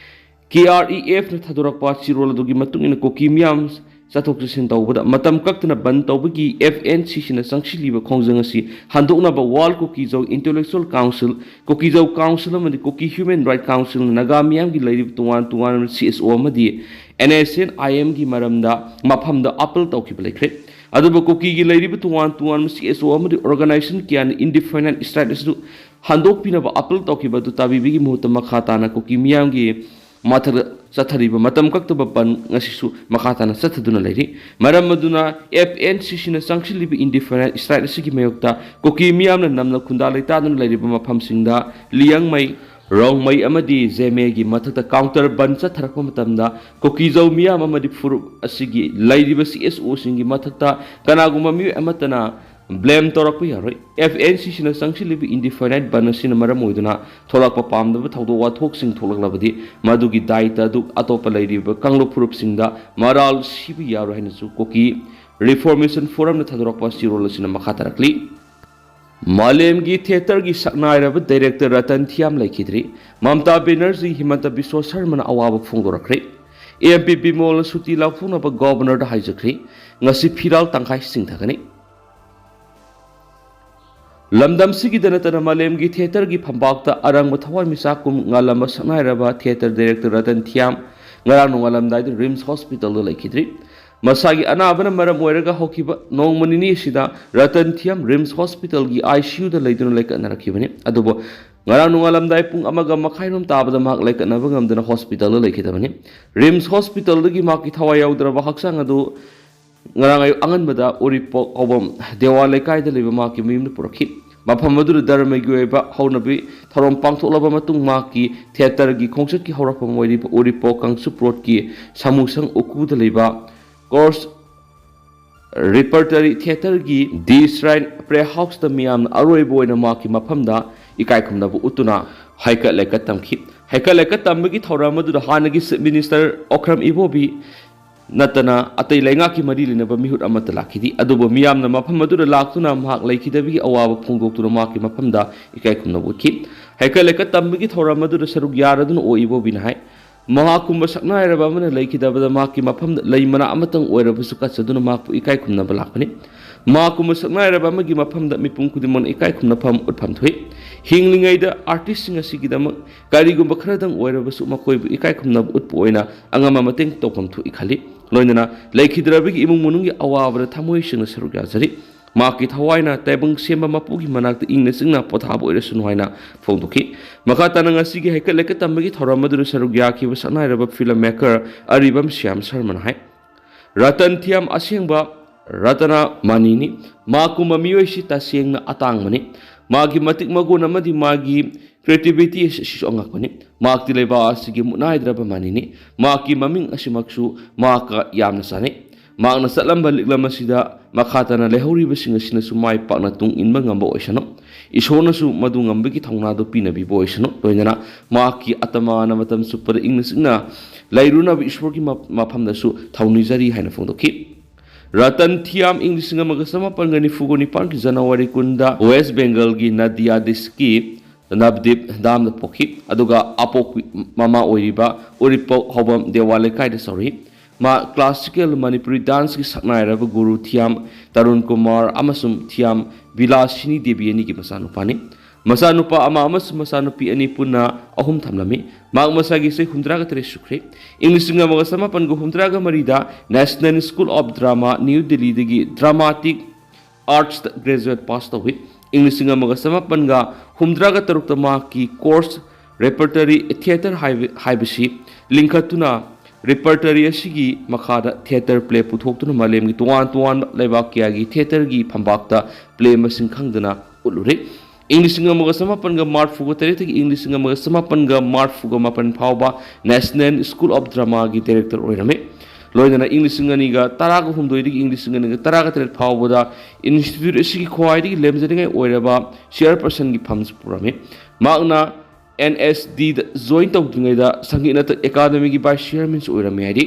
ꯀꯦ ꯑꯥꯔ ꯏ ꯑꯦꯐꯅ ꯊꯥꯗꯣꯔꯛꯄ ꯆꯦꯔꯣꯜ ꯑꯗꯨꯒꯤ ꯃꯇꯨꯡ ꯏꯟꯅ ꯀꯨꯀꯤ ꯃꯤꯌꯥꯝ ꯆꯠꯊꯣꯛ ꯆꯠꯁꯤꯟ ꯇꯧꯕꯗ ꯃꯇꯝ ꯀꯛꯇꯅ ꯕꯟ ꯇꯧꯕꯒꯤ ꯑꯦꯐ ꯑꯦꯟ ꯁꯤ ꯁꯤꯅ ꯆꯪꯁꯤꯜꯂꯤꯕ ꯈꯣꯡꯖꯪ ꯑꯁꯤ ꯍꯟꯗꯣꯛꯅꯕ World Kuki Zo Intellectual Council, Kuki Zo Council ꯑꯃꯗꯤ Kuki Human Rights Councilꯅ ꯅꯥꯒꯥ ꯃꯤꯌꯥꯝꯒꯤ ꯂꯩꯔꯤꯕ ꯇꯣꯉꯥꯟ ꯇꯣꯉꯥꯟꯕ ꯁꯤ ꯑꯦꯁ ꯑꯣ ꯑꯃꯗꯤ ꯑꯦꯟ ꯑꯦꯁ ꯑꯦꯟ ꯑꯥꯏ ꯑꯦꯝꯒꯤ ꯃꯔꯝꯗ ꯃꯐꯝꯗ ꯑꯥꯄꯤꯜ ꯇꯧꯈꯤꯕ ꯂꯩꯈ꯭ꯔꯦ꯫ ꯑꯗꯨꯕꯨ ꯀꯨꯀꯤꯒꯤ ꯂꯩꯔꯤꯕ ꯇꯣꯉꯥꯟ ꯇꯣꯉꯥꯟꯕ ꯁꯤ ꯑꯦꯁ ꯑꯣ ꯑꯃꯗꯤ organization ꯀꯌꯥꯅ indefinite strike ꯑꯁꯤꯁꯨ ꯍꯟꯗꯣꯛꯄꯤꯅꯕ ꯑꯥꯄꯤꯜ ꯇꯧꯈꯤꯕ ꯑꯗꯨ ꯇꯥꯕꯤꯕꯒꯤ ꯃꯍꯨꯠꯇ ꯃꯈꯥ ꯇꯥꯅ ꯀꯨꯀꯤ ꯃꯤꯌꯥꯝꯒꯤ ꯃꯊꯛꯇ ꯆꯠꯊꯔꯤꯕ ꯃꯇꯝ ꯀꯛꯇꯕ ꯕꯟ ꯉꯁꯤꯁꯨ ꯃꯈꯥ ꯇꯥꯅ ꯆꯠꯊꯗꯨꯅ ꯂꯩꯔꯤ꯫ ꯃꯔꯝ ꯑꯗꯨꯅ ꯑꯦꯐ ꯑꯦꯟ ꯁꯤ ꯁꯤꯅ ꯆꯪꯁꯤꯜꯂꯤꯕ indefinite strike ꯑꯁꯤꯒꯤ ꯃꯥꯌꯣꯛꯇ ꯀꯨꯀꯤ ꯃꯤꯌꯥꯝꯅ ꯅꯝꯅ ꯈꯨꯟꯗꯥ ꯂꯩꯇꯥꯗꯨꯅ ꯂꯩꯔꯤꯕ ꯃꯐꯝꯁꯤꯡꯗ ꯂꯤꯌꯥꯡꯃꯩ, ꯔꯣꯡꯃꯩ ꯑꯃꯗꯤ ꯖꯦꯃꯦꯒꯤ ꯃꯊꯛꯇ counter ꯕꯟ ꯆꯠꯊꯔꯛꯄ ꯃꯇꯝꯗ ꯀꯨꯀꯤ ꯖꯧ ꯃꯤꯌꯥꯝ ꯑꯃꯗꯤ ꯐꯨꯔꯨꯞ ꯑꯁꯤꯒꯤ ꯂꯩꯔꯤꯕ ꯁꯤ ꯑꯦꯁ ꯑꯣꯁꯤꯡꯒꯤ ꯃꯊꯛꯇ ꯀꯅꯥꯒꯨꯝꯕ ꯃꯤꯑꯣꯏ ꯑꯃꯠꯇꯅ ꯕ꯭ꯂꯦꯝ ꯇꯧꯔꯛꯄ ꯌꯥꯔꯣꯏ꯫ ꯑꯦꯐ ꯑꯦꯟ ꯁꯤ ꯁꯤꯅ ꯆꯪꯁꯤꯜꯂꯤꯕ indefinite ꯕꯟ ꯑꯁꯤꯅ ꯃꯔꯝ ꯑꯣꯏꯗꯨꯅ ꯊꯣꯛꯂꯛꯄ ꯄꯥꯝꯗꯕ ꯊꯧꯗꯣꯛ ꯋꯥꯊꯣꯛꯁꯤꯡ ꯊꯣꯛꯂꯛꯂꯕꯗꯤ ꯃꯗꯨꯒꯤ ꯗꯥꯏꯇ ꯑꯗꯨ ꯑꯇꯣꯞꯄ ꯂꯩꯔꯤꯕ ꯀꯥꯡꯂꯨꯞ ꯐꯨꯔꯨꯞꯁꯤꯡꯗ ꯃꯔꯥꯜ ꯁꯤꯕ ꯌꯥꯔꯣꯏ ꯍꯥꯏꯅꯁꯨ ꯀꯨꯀꯤ ꯔꯤꯐꯣꯔꯃꯦꯁꯟ ꯐꯣꯔꯝꯅ ꯊꯥꯗꯣꯔꯛꯄ ꯆꯦꯔꯣꯜ ꯑꯁꯤꯅ ꯃꯈꯥ ꯇꯥꯔꯛꯂꯤ꯫ ꯃꯥꯂꯦꯝꯒꯤ ꯊꯤꯌꯦꯇꯔꯒꯤ ꯁꯛꯅꯥꯏꯔꯕ ꯗꯥꯏꯔꯦꯛꯇꯔ ꯔꯇꯟ ꯊꯤꯌꯥꯝ ꯂꯩꯈꯤꯗ꯭ꯔꯦ꯫ ꯃꯃꯇꯥ ꯕꯦꯅꯔꯖꯤ, ꯍꯤꯃꯟꯇ ꯕꯤꯁ꯭ꯋ ꯁꯔꯃꯅ ꯑꯋꯥꯕ ꯐꯣꯡꯗꯣꯔꯛꯈ꯭ꯔꯦ꯫ ꯑꯦꯝ ꯄꯤ ꯕꯤꯃꯣꯜꯅ ꯁꯨꯇꯤ ꯂꯥꯎꯊꯣꯛꯅꯕ ꯒꯣꯕꯔꯅꯔꯗ ꯍꯥꯏꯖꯈ꯭ꯔꯦ꯫ ꯉꯁꯤ ꯐꯤꯔꯥꯜ ꯇꯪꯈꯥꯏ ꯆꯤꯡꯊꯒꯅꯤ꯫ ꯂꯝꯗꯝꯁꯤꯒꯤꯗ ꯅꯠꯇꯅ ꯃꯥꯂꯦꯝꯒꯤ ꯊꯤꯌꯦꯇꯔꯒꯤ ꯐꯝꯄꯥꯛꯇ ꯑꯔꯪꯕ ꯊꯋꯥꯟꯃꯤꯆꯥꯛ ꯀꯨꯝ ꯉꯥꯜꯂꯝꯕ ꯁꯛꯅꯥꯏꯔꯕ ꯊꯤꯌꯦꯇꯔ ꯗꯥꯏꯔꯦꯛꯇꯔ ꯔꯇꯟ ꯊꯤꯌꯥꯝ ꯉꯔꯥꯡ ꯅꯣꯡꯉꯥꯜꯂꯝꯗꯥꯏꯗ ꯔꯤꯝꯁ ꯍꯣꯁꯄꯤꯇꯥꯜꯗ ꯂꯩꯈꯤꯗ꯭ꯔꯤ꯫ ꯃꯁꯥꯒꯤ ꯑꯅꯥꯕꯅ ꯃꯔꯝ ꯑꯣꯏꯔꯒ ꯍꯧꯈꯤꯕ ꯅꯣꯡꯃ ꯅꯤꯅꯤ ꯑꯁꯤꯗ ꯔꯇꯟ ꯊꯤꯌꯥꯝ ꯔꯤꯝꯁ ꯍꯣꯁꯄꯤꯇꯥꯜꯒꯤ ꯑꯥꯏ ꯁꯤ ꯌꯨꯗ ꯂꯩꯗꯨꯅ ꯂꯩꯀꯠꯅꯔꯛꯈꯤꯕꯅꯤ꯫ ꯑꯗꯨꯕꯨ ꯉꯔꯥꯡ ꯅꯣꯡꯉꯥꯜꯂꯝꯗꯥꯏ ꯄꯨꯡ ꯑꯃꯒ ꯃꯈꯥꯏꯔꯣꯝ ꯇꯥꯕꯗ ꯃꯍꯥꯛ ꯂꯩꯀꯠꯅꯕ ꯉꯝꯗꯅ ꯍꯣꯁꯄꯤꯇꯥꯜꯗ ꯂꯩꯈꯤꯗꯕꯅꯤ꯫ ꯔꯤꯝꯁ ꯍꯣꯁꯄꯤꯇꯥꯜꯗꯒꯤ ꯃꯍꯥꯛꯀꯤ ꯊꯋꯥꯏ ꯌꯥꯎꯗ꯭ꯔꯕ ꯍꯛꯆꯥꯡ ꯑꯗꯨ ꯉꯔꯥꯡ ꯑꯌꯨꯛ ꯑꯉꯟꯕꯗ ꯎꯔꯤꯄꯣꯛ ꯀꯧꯕꯝ ꯗꯦꯋꯥ ꯂꯩꯀꯥꯏꯗ ꯂꯩꯕ ꯃꯍꯥꯛꯀꯤ ꯃꯌꯨꯝꯗ ꯄꯨꯔꯛꯈꯤ꯫ ꯃꯐꯝ ꯑꯗꯨꯗ ꯙꯔꯃꯒꯤ ꯑꯣꯏꯕ ꯍꯧꯅꯕꯤ ꯊꯧꯔꯝ ꯄꯥꯡꯊꯣꯛꯂꯕ ꯃꯇꯨꯡ ꯃꯍꯥꯛꯀꯤ ꯊꯤꯌꯦꯇꯔꯒꯤ ꯈꯣꯡꯆꯠꯀꯤ ꯍꯧꯔꯛꯐꯝ ꯑꯣꯏꯔꯤꯕ ꯎꯔꯤꯄꯣꯛ ꯀꯥꯡꯆꯨꯞ ꯔꯣꯗꯀꯤ ꯁꯥꯃꯨꯁꯪ ꯎꯀꯨꯗ ꯂꯩꯕ ꯀꯣꯔꯁ ꯔꯤꯄꯔꯇꯔꯤ ꯊꯤꯌꯦꯇꯔꯒꯤ ꯗꯤ ꯁ꯭ꯔꯥꯏꯟ ꯄ꯭ꯂꯦ ꯍꯥꯎꯁꯇ ꯃꯤꯌꯥꯝꯅ ꯑꯔꯣꯏꯕ ꯑꯣꯏꯅ ꯃꯍꯥꯛꯀꯤ ꯃꯐꯝꯗ ꯏꯀꯥꯏ ꯈꯨꯝꯅꯕ ꯎꯠꯇꯨꯅ ꯍꯩꯀꯠ ꯂꯩꯀꯠ ꯇꯝꯈꯤ꯫ ꯍꯩꯀꯠ ꯂꯩꯀꯠ ꯇꯝꯕꯒꯤ ꯊꯧꯔꯝ ꯑꯗꯨꯗ ꯍꯥꯟꯅꯒꯤ ꯆꯤꯐ ꯃꯤꯅꯤꯁꯇꯔ ꯑꯣꯀ꯭ꯔꯝ ꯏꯕꯣꯕꯤ ꯅꯠꯇꯅ ꯑꯇꯩ ꯂꯩꯉꯥꯛꯀꯤ ꯃꯔꯤ ꯂꯩꯅꯕ ꯃꯤꯍꯨꯠ ꯑꯃꯠꯇ ꯂꯥꯛꯈꯤꯗꯦ꯫ ꯑꯗꯨꯕꯨ ꯃꯤꯌꯥꯝꯅ ꯃꯐꯝ ꯑꯗꯨꯗ ꯂꯥꯛꯇꯨꯅ ꯃꯍꯥꯛ ꯂꯩꯈꯤꯗꯕꯒꯤ ꯑꯋꯥꯕ ꯐꯣꯡꯗꯣꯛꯇꯨꯅ ꯃꯍꯥꯛꯀꯤ ꯃꯐꯝꯗ ꯏꯀꯥꯏ ꯈꯨꯝꯅꯕ ꯎꯠꯈꯤ꯫ ꯍꯩꯀꯠ ꯂꯩꯀꯠ ꯇꯝꯕꯒꯤ ꯊꯧꯔꯝ ꯑꯗꯨꯗ ꯁꯔꯨꯛ ꯌꯥꯔꯗꯨꯅ ꯑꯣ ꯏꯕꯣꯕꯤꯅ ꯍꯥꯏ, ꯃꯍꯥꯛꯀꯨꯝꯕ ꯁꯛꯅꯥꯏꯔꯕ ꯑꯃꯅ ꯂꯩꯈꯤꯗꯕꯗ ꯃꯍꯥꯛꯀꯤ ꯃꯐꯝꯗ ꯂꯩ ꯃꯅꯥ ꯑꯃꯇꯪ ꯑꯣꯏꯔꯕꯁꯨ ꯀꯠꯆꯗꯨꯅ ꯃꯍꯥꯛꯄꯨ ꯏꯀꯥꯏ ꯈꯨꯝꯅꯕ ꯂꯥꯛꯄꯅꯤ꯫ ꯃꯍꯥꯛꯀꯨꯝꯕ ꯁꯛꯅꯥꯏꯔꯕ ꯑꯃꯒꯤ ꯃꯐꯝꯗ ꯃꯤꯄꯨꯝ ꯈꯨꯗꯤꯡꯃꯛꯅ ꯏꯀꯥꯏ ꯈꯨꯝꯅꯐꯝ ꯎꯠꯐꯝ ꯊꯣꯛꯏ꯫ ꯍꯤꯡꯂꯤꯉꯩꯗ ꯑꯥꯔꯇꯤꯁꯁꯤꯡ ꯑꯁꯤꯒꯤꯗꯃꯛ ꯀꯔꯤꯒꯨꯝꯕ ꯈꯔꯗꯪ ꯑꯣꯏꯔꯕꯁꯨ ꯃꯈꯣꯏꯕꯨ ꯏꯀꯥꯏ ꯈꯨꯝꯅꯕ ꯎꯠꯄ ꯑꯣꯏꯅ ꯑꯉꯝꯕ ꯃꯇꯦꯡ ꯇꯧꯐꯝ ꯊꯣꯛꯏ ꯈꯜꯂꯤ꯫ ꯂꯣꯏꯅꯅ ꯂꯩꯈꯤꯗ꯭ꯔꯕꯒꯤ ꯏꯃꯨꯡ ꯃꯅꯨꯡꯒꯤ ꯑꯋꯥꯕꯗ ꯊꯃꯣꯏ ꯁꯦꯡꯅ ꯁꯔꯨꯛ ꯌꯥꯖꯔꯤ꯫ ꯃꯍꯥꯛꯀꯤ ꯊꯋꯥꯏꯅ ꯇꯥꯏꯕꯪ ꯁꯦꯝꯕ ꯃꯄꯨꯒꯤ ꯃꯅꯥꯛꯇ ꯏꯪꯅ ꯆꯤꯛꯅ ꯄꯣꯊꯥꯕ ꯑꯣꯏꯔꯁꯅꯨ ꯍꯥꯏꯅ ꯐꯣꯡꯗꯣꯛꯈꯤ꯫ ꯃꯈꯥ ꯇꯥꯅ ꯉꯁꯤꯒꯤ ꯍꯩꯀꯠ ꯂꯩꯀꯠ ꯇꯝꯕꯒꯤ ꯊꯧꯔꯝ ꯑꯗꯨꯗ ꯁꯔꯨꯛ ꯌꯥꯈꯤꯕ ꯁꯛꯅꯥꯏꯔꯕ ꯐꯤꯂꯝ ꯃꯦꯀꯔ ꯑꯔꯤꯕꯝ ꯁ꯭ꯌꯥꯝ ꯁꯔꯃꯅ ꯍꯥꯏ, ꯔꯇꯟ ꯊꯤꯌꯥꯝ ꯑꯁꯦꯡꯕ ꯔꯇꯅ ꯃꯅꯤꯅꯤ꯫ ꯃꯍꯥꯛꯀꯨꯝꯕ ꯃꯤꯑꯣꯏꯁꯤ ꯇꯁꯦꯡꯅ ꯑꯇꯥꯡꯕꯅꯤ꯫ ꯃꯥꯒꯤ ꯃꯇꯤꯛ ꯃꯒꯨꯟ ꯑꯃꯗꯤ ꯃꯥꯒꯤ ꯀ꯭ꯔꯤꯌꯦꯇꯤꯕꯤꯇꯤ ꯑꯁꯤꯁꯨ ꯑꯉꯛꯄꯅꯤ꯫ ꯃꯍꯥꯛꯇꯤ ꯂꯩꯕꯥꯛ ꯑꯁꯤꯒꯤ ꯃꯨꯠꯅꯥꯏꯗ꯭ꯔꯕ ꯃꯅꯤꯅꯤ꯫ ꯃꯍꯥꯛꯀꯤ ꯃꯃꯤꯡ ꯑꯁꯤꯃꯛꯁꯨ ꯃꯍꯥꯛꯀ ꯌꯥꯝꯅ ꯆꯥꯅꯩ꯫ ꯃꯍꯥꯛꯅ ꯆꯠꯂꯝꯕ ꯂꯤꯛꯂꯝ ꯑꯁꯤꯗ ꯃꯈꯥ ꯇꯥꯅ ꯂꯩꯍꯧꯔꯤꯕꯁꯤꯡ ꯑꯁꯤꯅꯁꯨ ꯃꯥꯏ ꯄꯥꯛꯅ ꯇꯨꯡ ꯏꯟꯕ ꯉꯝꯕ ꯑꯣꯏꯁꯅꯨ꯫ ꯏꯁꯣꯔꯅꯁꯨ ꯃꯗꯨ ꯉꯝꯕꯒꯤ ꯊꯧꯅꯥꯗꯨ ꯄꯤꯅꯕꯤꯕ ꯑꯣꯏꯁꯅꯨ꯫ ꯂꯣꯏꯅꯅ ꯃꯍꯥꯛꯀꯤ ꯑꯇꯃꯥꯅ ꯃꯇꯝ ꯆꯨꯞꯄꯗ ꯏꯪꯅ ꯆꯤꯛꯅ ꯂꯩꯔꯨꯅꯕ ꯏꯁꯣꯔꯒꯤ ꯃ-, ꯃꯐꯝꯗꯁꯨ ꯊꯧꯅꯤꯖꯔꯤ ꯍꯥꯏꯅ ꯐꯣꯡꯗꯣꯛꯈꯤ꯫ ꯔꯇꯟ ꯊꯤꯌꯥꯝ ꯏꯪ ꯂꯤꯁꯤꯡ ꯑꯃꯒ ꯆꯃꯥꯄꯟꯒ ꯅꯤꯐꯨꯒ ꯅꯤꯄꯥꯟꯒꯤ ꯖꯅꯋꯥꯔꯤ ꯀꯨꯟꯗ ꯋꯦꯁ ꯕꯦꯡꯒꯜꯒꯤ ꯅꯗꯤꯌꯥ ꯗꯤꯁꯀꯤ ꯅꯕꯗꯤꯞ ꯗꯥꯝꯗ ꯄꯣꯛꯈꯤ, ꯑꯗꯨꯒ ꯑꯄꯣꯛꯄꯤ ꯃꯃꯥ ꯑꯣꯏꯔꯤꯕ ꯎꯔꯤꯄꯣꯛ ꯍꯧꯕꯝ ꯗꯦꯋꯥ ꯂꯩꯀꯥꯏꯗ ꯆꯥꯎꯔꯛꯏ꯫ ꯃꯥ ꯀ꯭ꯂꯥꯁꯤꯀꯦꯜ ꯃꯅꯤꯄꯨꯔꯤ ꯗꯥꯟꯁꯀꯤ ꯁꯛꯅꯥꯏꯔꯕ ꯒꯨꯔꯨ ꯊꯤꯌꯥꯝ ꯇꯔꯨꯟ ꯀꯨꯃꯥꯔ ꯑꯃꯁꯨꯡ ꯊꯤꯌꯥꯝ ꯕꯤꯂꯥꯁꯤꯅꯤ ꯗꯦꯕꯤ ꯑꯅꯤꯒꯤ ꯃꯆꯥꯅꯨꯄꯥꯅꯤ꯫ ꯃꯆꯥꯅꯨꯄꯥ ꯑꯃ ꯑꯃꯁꯨꯡ ꯃꯆꯥꯅꯨꯄꯤ ꯑꯅꯤ ꯄꯨꯟꯅ ꯑꯍꯨꯝ ꯊꯝꯂꯝꯃꯤ꯫ ꯃꯍꯥꯛ ꯃꯁꯥꯒꯤ ꯆꯍꯤ ꯍꯨꯝꯗ꯭ꯔꯥꯒ ꯇꯔꯦꯠ ꯁꯨꯈ꯭ꯔꯦ꯫ ꯏꯪ ꯂꯤꯁꯤꯡ ꯑꯃꯒ ꯆꯃꯥꯄꯟꯒ ꯍꯨꯝꯗ꯭ꯔꯥꯒ ꯃꯔꯤꯗ National School of Drama, New Delhiꯗꯒꯤ ꯗ꯭ꯔꯃꯥꯇꯤꯛ ꯑꯥꯔꯠꯁꯇ ꯒ꯭ꯔꯦꯖꯨꯑꯦꯠ ꯄꯥꯁ ꯇꯧꯏ꯫ ꯏꯪ ꯂꯤꯁꯤꯡ ꯑꯃꯒ ꯆꯃꯥꯄꯟꯒ ꯍꯨꯝꯗ꯭ꯔꯥꯒ ꯇꯔꯨꯛꯇ ꯃꯍꯥꯛꯀꯤ ꯀꯣꯔꯁ ꯔꯦꯄꯔꯇꯔꯤ ꯊꯤꯌꯦꯇꯔ ꯍꯥꯏꯕ-, ꯍꯥꯏꯕꯁꯤ ꯂꯤꯡꯈꯠꯇꯨꯅ, ꯔꯦꯄꯔꯇꯔꯤ ꯑꯁꯤꯒꯤ ꯃꯈꯥꯗ ꯊꯤꯌꯦꯇꯔ ꯄ꯭ꯂꯦ ꯄꯨꯊꯣꯛꯇꯨꯅ ꯃꯥꯂꯦꯝꯒꯤ ꯇꯣꯉꯥꯟ ꯇꯣꯉꯥꯟꯕ ꯂꯩꯕꯥꯛ ꯀꯌꯥꯒꯤ ꯊꯤꯌꯦꯇꯔꯒꯤ ꯐꯝꯄꯥꯛꯇ ꯄ꯭ꯂꯦ ꯃꯁꯤꯡ ꯈꯪꯗꯅ ꯎꯠꯂꯨꯔꯦ꯫ ꯏꯪ ꯂꯤꯁꯤꯡ ꯑꯃꯒ ꯆꯃꯥꯄꯟꯒ ꯃꯔꯐꯨꯒ ꯇꯔꯦꯠꯇꯒꯤ ꯏꯪ ꯂꯤꯁꯤꯡ ꯑꯃꯒ ꯆꯃꯥꯄꯟꯒ ꯃꯔꯐꯨꯒ ꯃꯥꯄꯟ ꯐꯥꯎꯕ National School of Dramaꯒꯤ ꯗꯥꯏꯔꯦꯛꯇꯔ ꯑꯣꯏꯔꯝꯃꯤ꯫ ꯂꯣꯏꯅꯅ ꯏꯪ ꯂꯤꯁꯤꯡ ꯑꯅꯤꯒ ꯇꯔꯥꯒ ꯍꯨꯝꯗꯣꯏꯗꯒꯤ ꯏꯪ ꯂꯤꯁꯤꯡ ꯑꯅꯤꯒ ꯇꯔꯥꯒ ꯇꯔꯦꯠ ꯐꯥꯎꯕꯗ ꯏꯟꯁꯇꯤꯇ꯭ꯌꯨꯠ ꯑꯁꯤꯒꯤ ꯈ꯭ꯋꯥꯏꯗꯒꯤ ꯂꯦꯝꯖꯅꯤꯡꯉꯥꯏ ꯑꯣꯏꯔꯕ ꯆꯤꯌꯔꯄꯔꯁꯟꯒꯤ ꯐꯝꯁꯨ ꯄꯨꯔꯝꯃꯤ꯫ ꯃꯍꯥꯛꯅ NSDꯗ ꯖꯣꯏꯟ ꯇꯧꯗ꯭ꯔꯤꯉꯩꯗ ꯁꯪꯒꯤꯠ ꯅꯥꯇꯛ ꯑꯦꯀꯥꯗꯃꯤꯒꯤ ꯚꯥꯏꯁ ꯆꯤꯌꯔꯃꯦꯟꯁꯨ ꯑꯣꯏꯔꯝꯃꯤ ꯍꯥꯏꯔꯤ꯫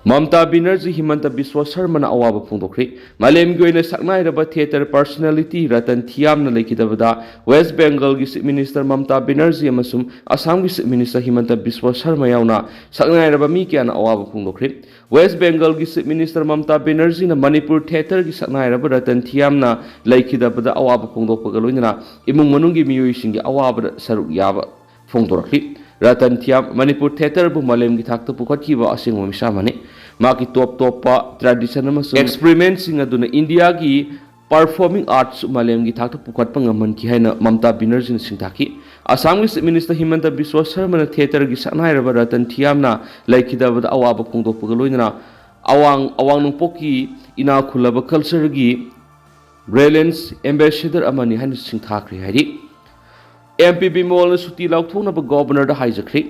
ꯃꯃꯇꯥ ꯕꯦꯅꯔꯖꯤ, ꯍꯤꯃꯟꯇ ꯕꯤꯁ꯭ꯋ ꯁꯔꯃꯅ ꯑꯋꯥꯕ ꯐꯣꯡꯗꯣꯛꯈ꯭ꯔꯦ꯫ ꯃꯥꯂꯦꯝꯒꯤ ꯑꯣꯏꯅ ꯁꯛꯅꯥꯏꯔꯕ theatre personality Ratan ꯊꯤꯌꯥꯝꯅ ꯂꯩꯈꯤꯗꯕꯗ West Bengalꯒꯤ Chief Minister ꯃꯃꯇꯥ Banerjee ꯑꯃꯁꯨꯡ ꯑꯁꯥꯝꯒꯤ Chief Minister ꯍꯤꯃꯟꯇ ꯕꯤꯁ꯭ꯋ ꯁꯔꯃ ꯌꯥꯎꯅ ꯁꯛꯅꯥꯏꯔꯕ ꯃꯤ ꯀꯌꯥꯅ ꯑꯋꯥꯕ ꯐꯣꯡꯗꯣꯛꯈ꯭ꯔꯦ꯫ West Bengalꯒꯤ Chief Minister ꯃꯃꯇꯥ ꯕꯦꯅꯔꯖꯤꯅ ꯃꯅꯤꯄꯨꯔ theatreꯒꯤ ꯁꯛꯅꯥꯏꯔꯕ ꯔꯇꯟ ꯊꯤꯌꯥꯝꯅ ꯂꯩꯈꯤꯗꯕꯗ ꯑꯋꯥꯕ ꯐꯣꯡꯗꯣꯛꯄꯒ ꯂꯣꯏꯅꯅ ꯏꯃꯨꯡ ꯃꯅꯨꯡꯒꯤ ꯃꯤꯑꯣꯏꯁꯤꯡꯒꯤ ꯑꯋꯥꯕꯗ ꯁꯔꯨꯛ ꯌꯥꯕ ꯐꯣꯡꯗꯣꯔꯛꯂꯤ꯫ ꯔꯇꯟ ꯊꯤꯌꯥꯝ ꯃꯅꯤꯄꯨꯔ theatreꯕꯨ ꯃꯥꯂꯦꯝꯒꯤ ꯊꯥꯛꯇ ꯄꯨꯈꯠꯈꯤꯕ ꯑꯁꯦꯡꯕ ꯃꯤꯁꯛ ꯑꯃꯅꯤ꯫ ꯃꯍꯥꯛꯀꯤ ꯇꯣꯞ ꯇꯣꯞꯄ tradition ꯑꯃꯁꯨꯡ experimentꯁꯤꯡ ꯑꯗꯨꯅ ꯏꯟꯗꯤꯌꯥꯒꯤ performing arts ꯃꯥꯂꯦꯝꯒꯤ ꯊꯥꯛꯇ ꯄꯨꯈꯠꯄ ꯉꯝꯍꯟꯈꯤ ꯍꯥꯏꯅ ꯃꯃꯇꯥ ꯕꯦꯅꯔꯖꯤꯅ ꯁꯤꯡꯊꯥꯈꯤ꯫ ꯑꯁꯥꯝꯒꯤ Chief Minister ꯍꯤꯃꯟꯇ ꯕꯤꯁ꯭ꯋ ꯁꯔꯃꯅ theatreꯒꯤ ꯁꯛꯅꯥꯏꯔꯕ ꯔꯇꯟ ꯊꯤꯌꯥꯝꯅ ꯂꯩꯈꯤꯗꯕꯗ ꯑꯋꯥꯕ ꯐꯣꯡꯗꯣꯛꯄꯒ ꯂꯣꯏꯅꯅ ꯑꯋꯥꯡ ꯑꯋꯥꯡ ꯅꯣꯡꯄꯣꯛꯀꯤ ꯏꯅꯥꯛ ꯈꯨꯜꯂꯕ cultureꯒꯤ brilliant ambassador ꯑꯃꯅꯤ ꯍꯥꯏꯅ ꯁꯤꯡꯊꯥꯈ꯭ꯔꯦ ꯍꯥꯏꯔꯤ꯫ ꯑꯦꯝ ꯄꯤ ꯕꯤꯃꯣꯜꯅ ꯁꯨꯇꯤ ꯂꯧꯊꯣꯛꯅꯕ Governorꯗ ꯍꯥꯏꯖꯈ꯭ꯔꯦ꯫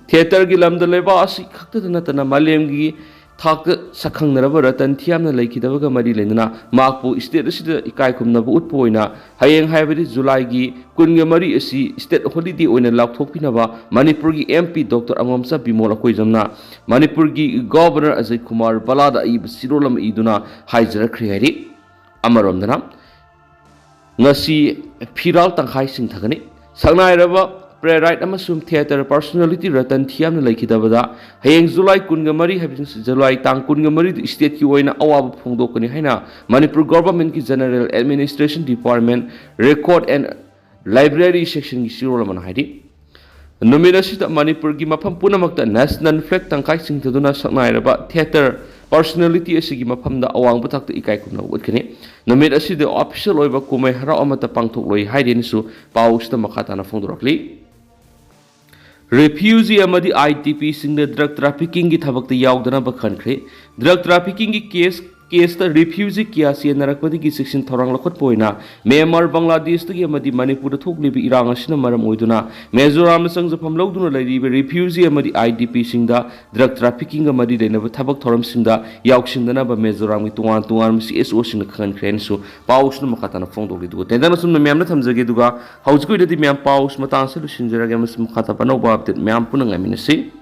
Theatreꯒꯤ ꯂꯝꯗ ꯂꯩꯕꯥꯛ ꯑꯁꯤ ꯈꯛꯇꯗ ꯅꯠꯇꯅ ꯃꯥꯂꯦꯝꯒꯤ ꯊꯥꯛꯇ ꯁꯛꯈꯪꯅꯔꯕ ꯔꯇꯟ ꯊꯤꯌꯥꯝꯅ ꯂꯩꯈꯤꯗꯕꯒ ꯃꯔꯤ ꯂꯩꯅꯅ ꯃꯍꯥꯛꯄꯨ state ꯑꯁꯤꯗ ꯏꯀꯥꯏ ꯈꯨꯝꯅꯕ ꯎꯠꯄ ꯑꯣꯏꯅ ꯍꯌꯦꯡ ꯍꯥꯏꯕꯗꯤ Julyꯒꯤ ꯀꯨꯟꯒ ꯃꯔꯤ ꯑꯁꯤ state holiday ꯑꯣꯏꯅ ꯂꯥꯎꯊꯣꯛꯄꯤꯅꯕ ꯃꯅꯤꯄꯨꯔꯒꯤ ꯑꯦꯝ ꯄꯤ Doctor ꯑꯉꯣꯝꯆꯥ ꯕꯤꯃꯣꯜ ꯑꯩꯈꯣꯏꯖꯝꯅ ꯃꯅꯤꯄꯨꯔꯒꯤ Governor ꯑꯖꯌ ꯀꯨꯃꯥꯔ ꯕꯂꯥꯗ ꯑꯏꯕ ꯆꯦꯔꯣꯜ ꯑꯃ ꯏꯗꯨꯅ ꯍꯥꯏꯖꯔꯛꯈ꯭ꯔꯦ ꯍꯥꯏꯔꯤ꯫ ꯑꯃꯔꯣꯝꯗꯅ ꯉꯁꯤ ꯐꯤꯔꯥꯜ ꯇꯪꯈꯥꯏ ꯁꯤꯡꯊꯒꯅꯤ꯫ ꯁꯛꯅꯥꯏꯔꯕ playwright ꯑꯃꯁꯨꯡ theatre personality ꯔꯇꯟ ꯊꯤꯌꯥꯝꯅ ꯂꯩꯈꯤꯗꯕꯗ ꯍꯌꯦꯡ July ꯀꯨꯟꯒ ꯃꯔꯤ ꯍꯥꯏꯕꯁꯤ July ꯇꯥꯡ ꯀꯨꯟꯒ ꯃꯔꯤꯗ stateꯀꯤ ꯑꯣꯏꯅ ꯑꯋꯥꯕ ꯐꯣꯡꯗꯣꯛꯀꯅꯤ ꯍꯥꯏꯅ Manipur Governmentꯀꯤ General Administration Department Record and Library Sectionꯒꯤ ꯆꯦꯔꯣꯜ ꯑꯃꯅ ꯍꯥꯏꯔꯤ꯫ ꯅꯨꯃꯤꯠ ꯑꯁꯤꯗ ꯃꯅꯤꯄꯨꯔꯒꯤ ꯃꯐꯝ ꯄꯨꯝꯅꯃꯛꯇ national flag ꯇꯪꯈꯥꯏ ꯆꯤꯡꯊꯗꯨꯅ ꯁꯛꯅꯥꯏꯔꯕ theatre personality ꯑꯁꯤꯒꯤ ꯃꯐꯝꯗ ꯑꯋꯥꯡꯕ ꯊꯥꯛꯇ ꯏꯀꯥꯏ ꯈꯨꯝꯅꯕ ꯎꯠꯀꯅꯤ꯫ ꯅꯨꯃꯤꯠ ꯑꯁꯤꯗ official ꯑꯣꯏꯕ ꯀꯨꯝꯍꯩ ꯍꯔꯥꯎ ꯑꯃꯠꯇ ꯄꯥꯡꯊꯣꯛꯂꯣꯏ ꯍꯥꯏꯔꯤ ꯍꯥꯏꯅꯁꯨ ꯄꯥꯎ ꯑꯁꯤꯗ ꯃꯈꯥ ꯇꯥꯅ ꯐꯣꯡꯗꯣꯔꯛꯂꯤ꯫ Refugee ꯑꯃꯗꯤ IDPꯁꯤꯡꯗ drug traffickingꯒꯤ ꯊꯕꯛꯇ ꯌꯥꯎꯗꯅꯕ ꯈꯟꯈ꯭ꯔꯦ꯫ Drug traffickingꯒꯤ case caseꯇ refugee ꯀꯌꯥ ꯆꯦꯟꯅꯔꯛꯄꯗꯒꯤ ꯆꯦꯛꯁꯤꯟ ꯊꯧꯔꯥꯡ ꯂꯧꯈꯠꯄ ꯑꯣꯏꯅ ꯃ꯭ꯌꯥꯟꯃꯥꯔ, ꯕꯪꯒ꯭ꯂꯥꯗꯦꯁꯇꯒꯤ ꯑꯃꯗꯤ ꯃꯅꯤꯄꯨꯔꯗ ꯊꯣꯛꯂꯤꯕ ꯏꯔꯥꯡ ꯑꯁꯤꯅ ꯃꯔꯝ ꯑꯣꯏꯗꯨꯅ ꯃꯤꯖꯣꯔꯥꯝꯗ ꯆꯪꯖꯐꯝ ꯂꯧꯗꯨꯅ ꯂꯩꯔꯤꯕ refugee ꯑꯃꯗꯤ IDPꯁꯤꯡꯗ drug traffickingꯒ ꯃꯔꯤ ꯂꯩꯅꯕ ꯊꯕꯛ ꯊꯧꯔꯝꯁꯤꯡꯗ ꯌꯥꯎꯁꯤꯟꯗꯅꯕ ꯃꯤꯖꯣꯔꯥꯝꯒꯤ ꯇꯣꯉꯥꯟ ꯇꯣꯉꯥꯟꯕ CSOꯁꯤꯡꯅ ꯈꯪꯍꯟꯈ꯭ꯔꯦ ꯍꯥꯏꯅꯁꯨ ꯄꯥꯎꯁꯤꯅ ꯃꯈꯥ ꯇꯥꯅ ꯐꯣꯡꯗꯣꯛꯂꯤ꯫ ꯑꯗꯨꯒ ꯇꯦꯟꯇꯛꯅ ꯁꯨꯝꯅ ꯃꯌꯥꯝꯗ ꯊꯝꯖꯒꯦ꯫ ꯑꯗꯨꯒ ꯍꯧꯖꯤꯛꯀꯤ ꯑꯣꯏꯅꯗꯤ ꯃꯌꯥꯝ ꯄꯥꯎꯁꯤ ꯃꯇꯥꯡ ꯑꯁꯤꯗ ꯂꯣꯏꯁꯤꯟꯖꯔꯒꯦ ꯑꯃꯁꯨꯡ ꯃꯈꯥ ꯇꯥꯕ ꯑꯅꯧꯕ update ꯃꯌꯥꯝ ꯄꯨꯟꯅ ꯉꯥꯏꯃꯤꯟꯅꯁꯤ꯫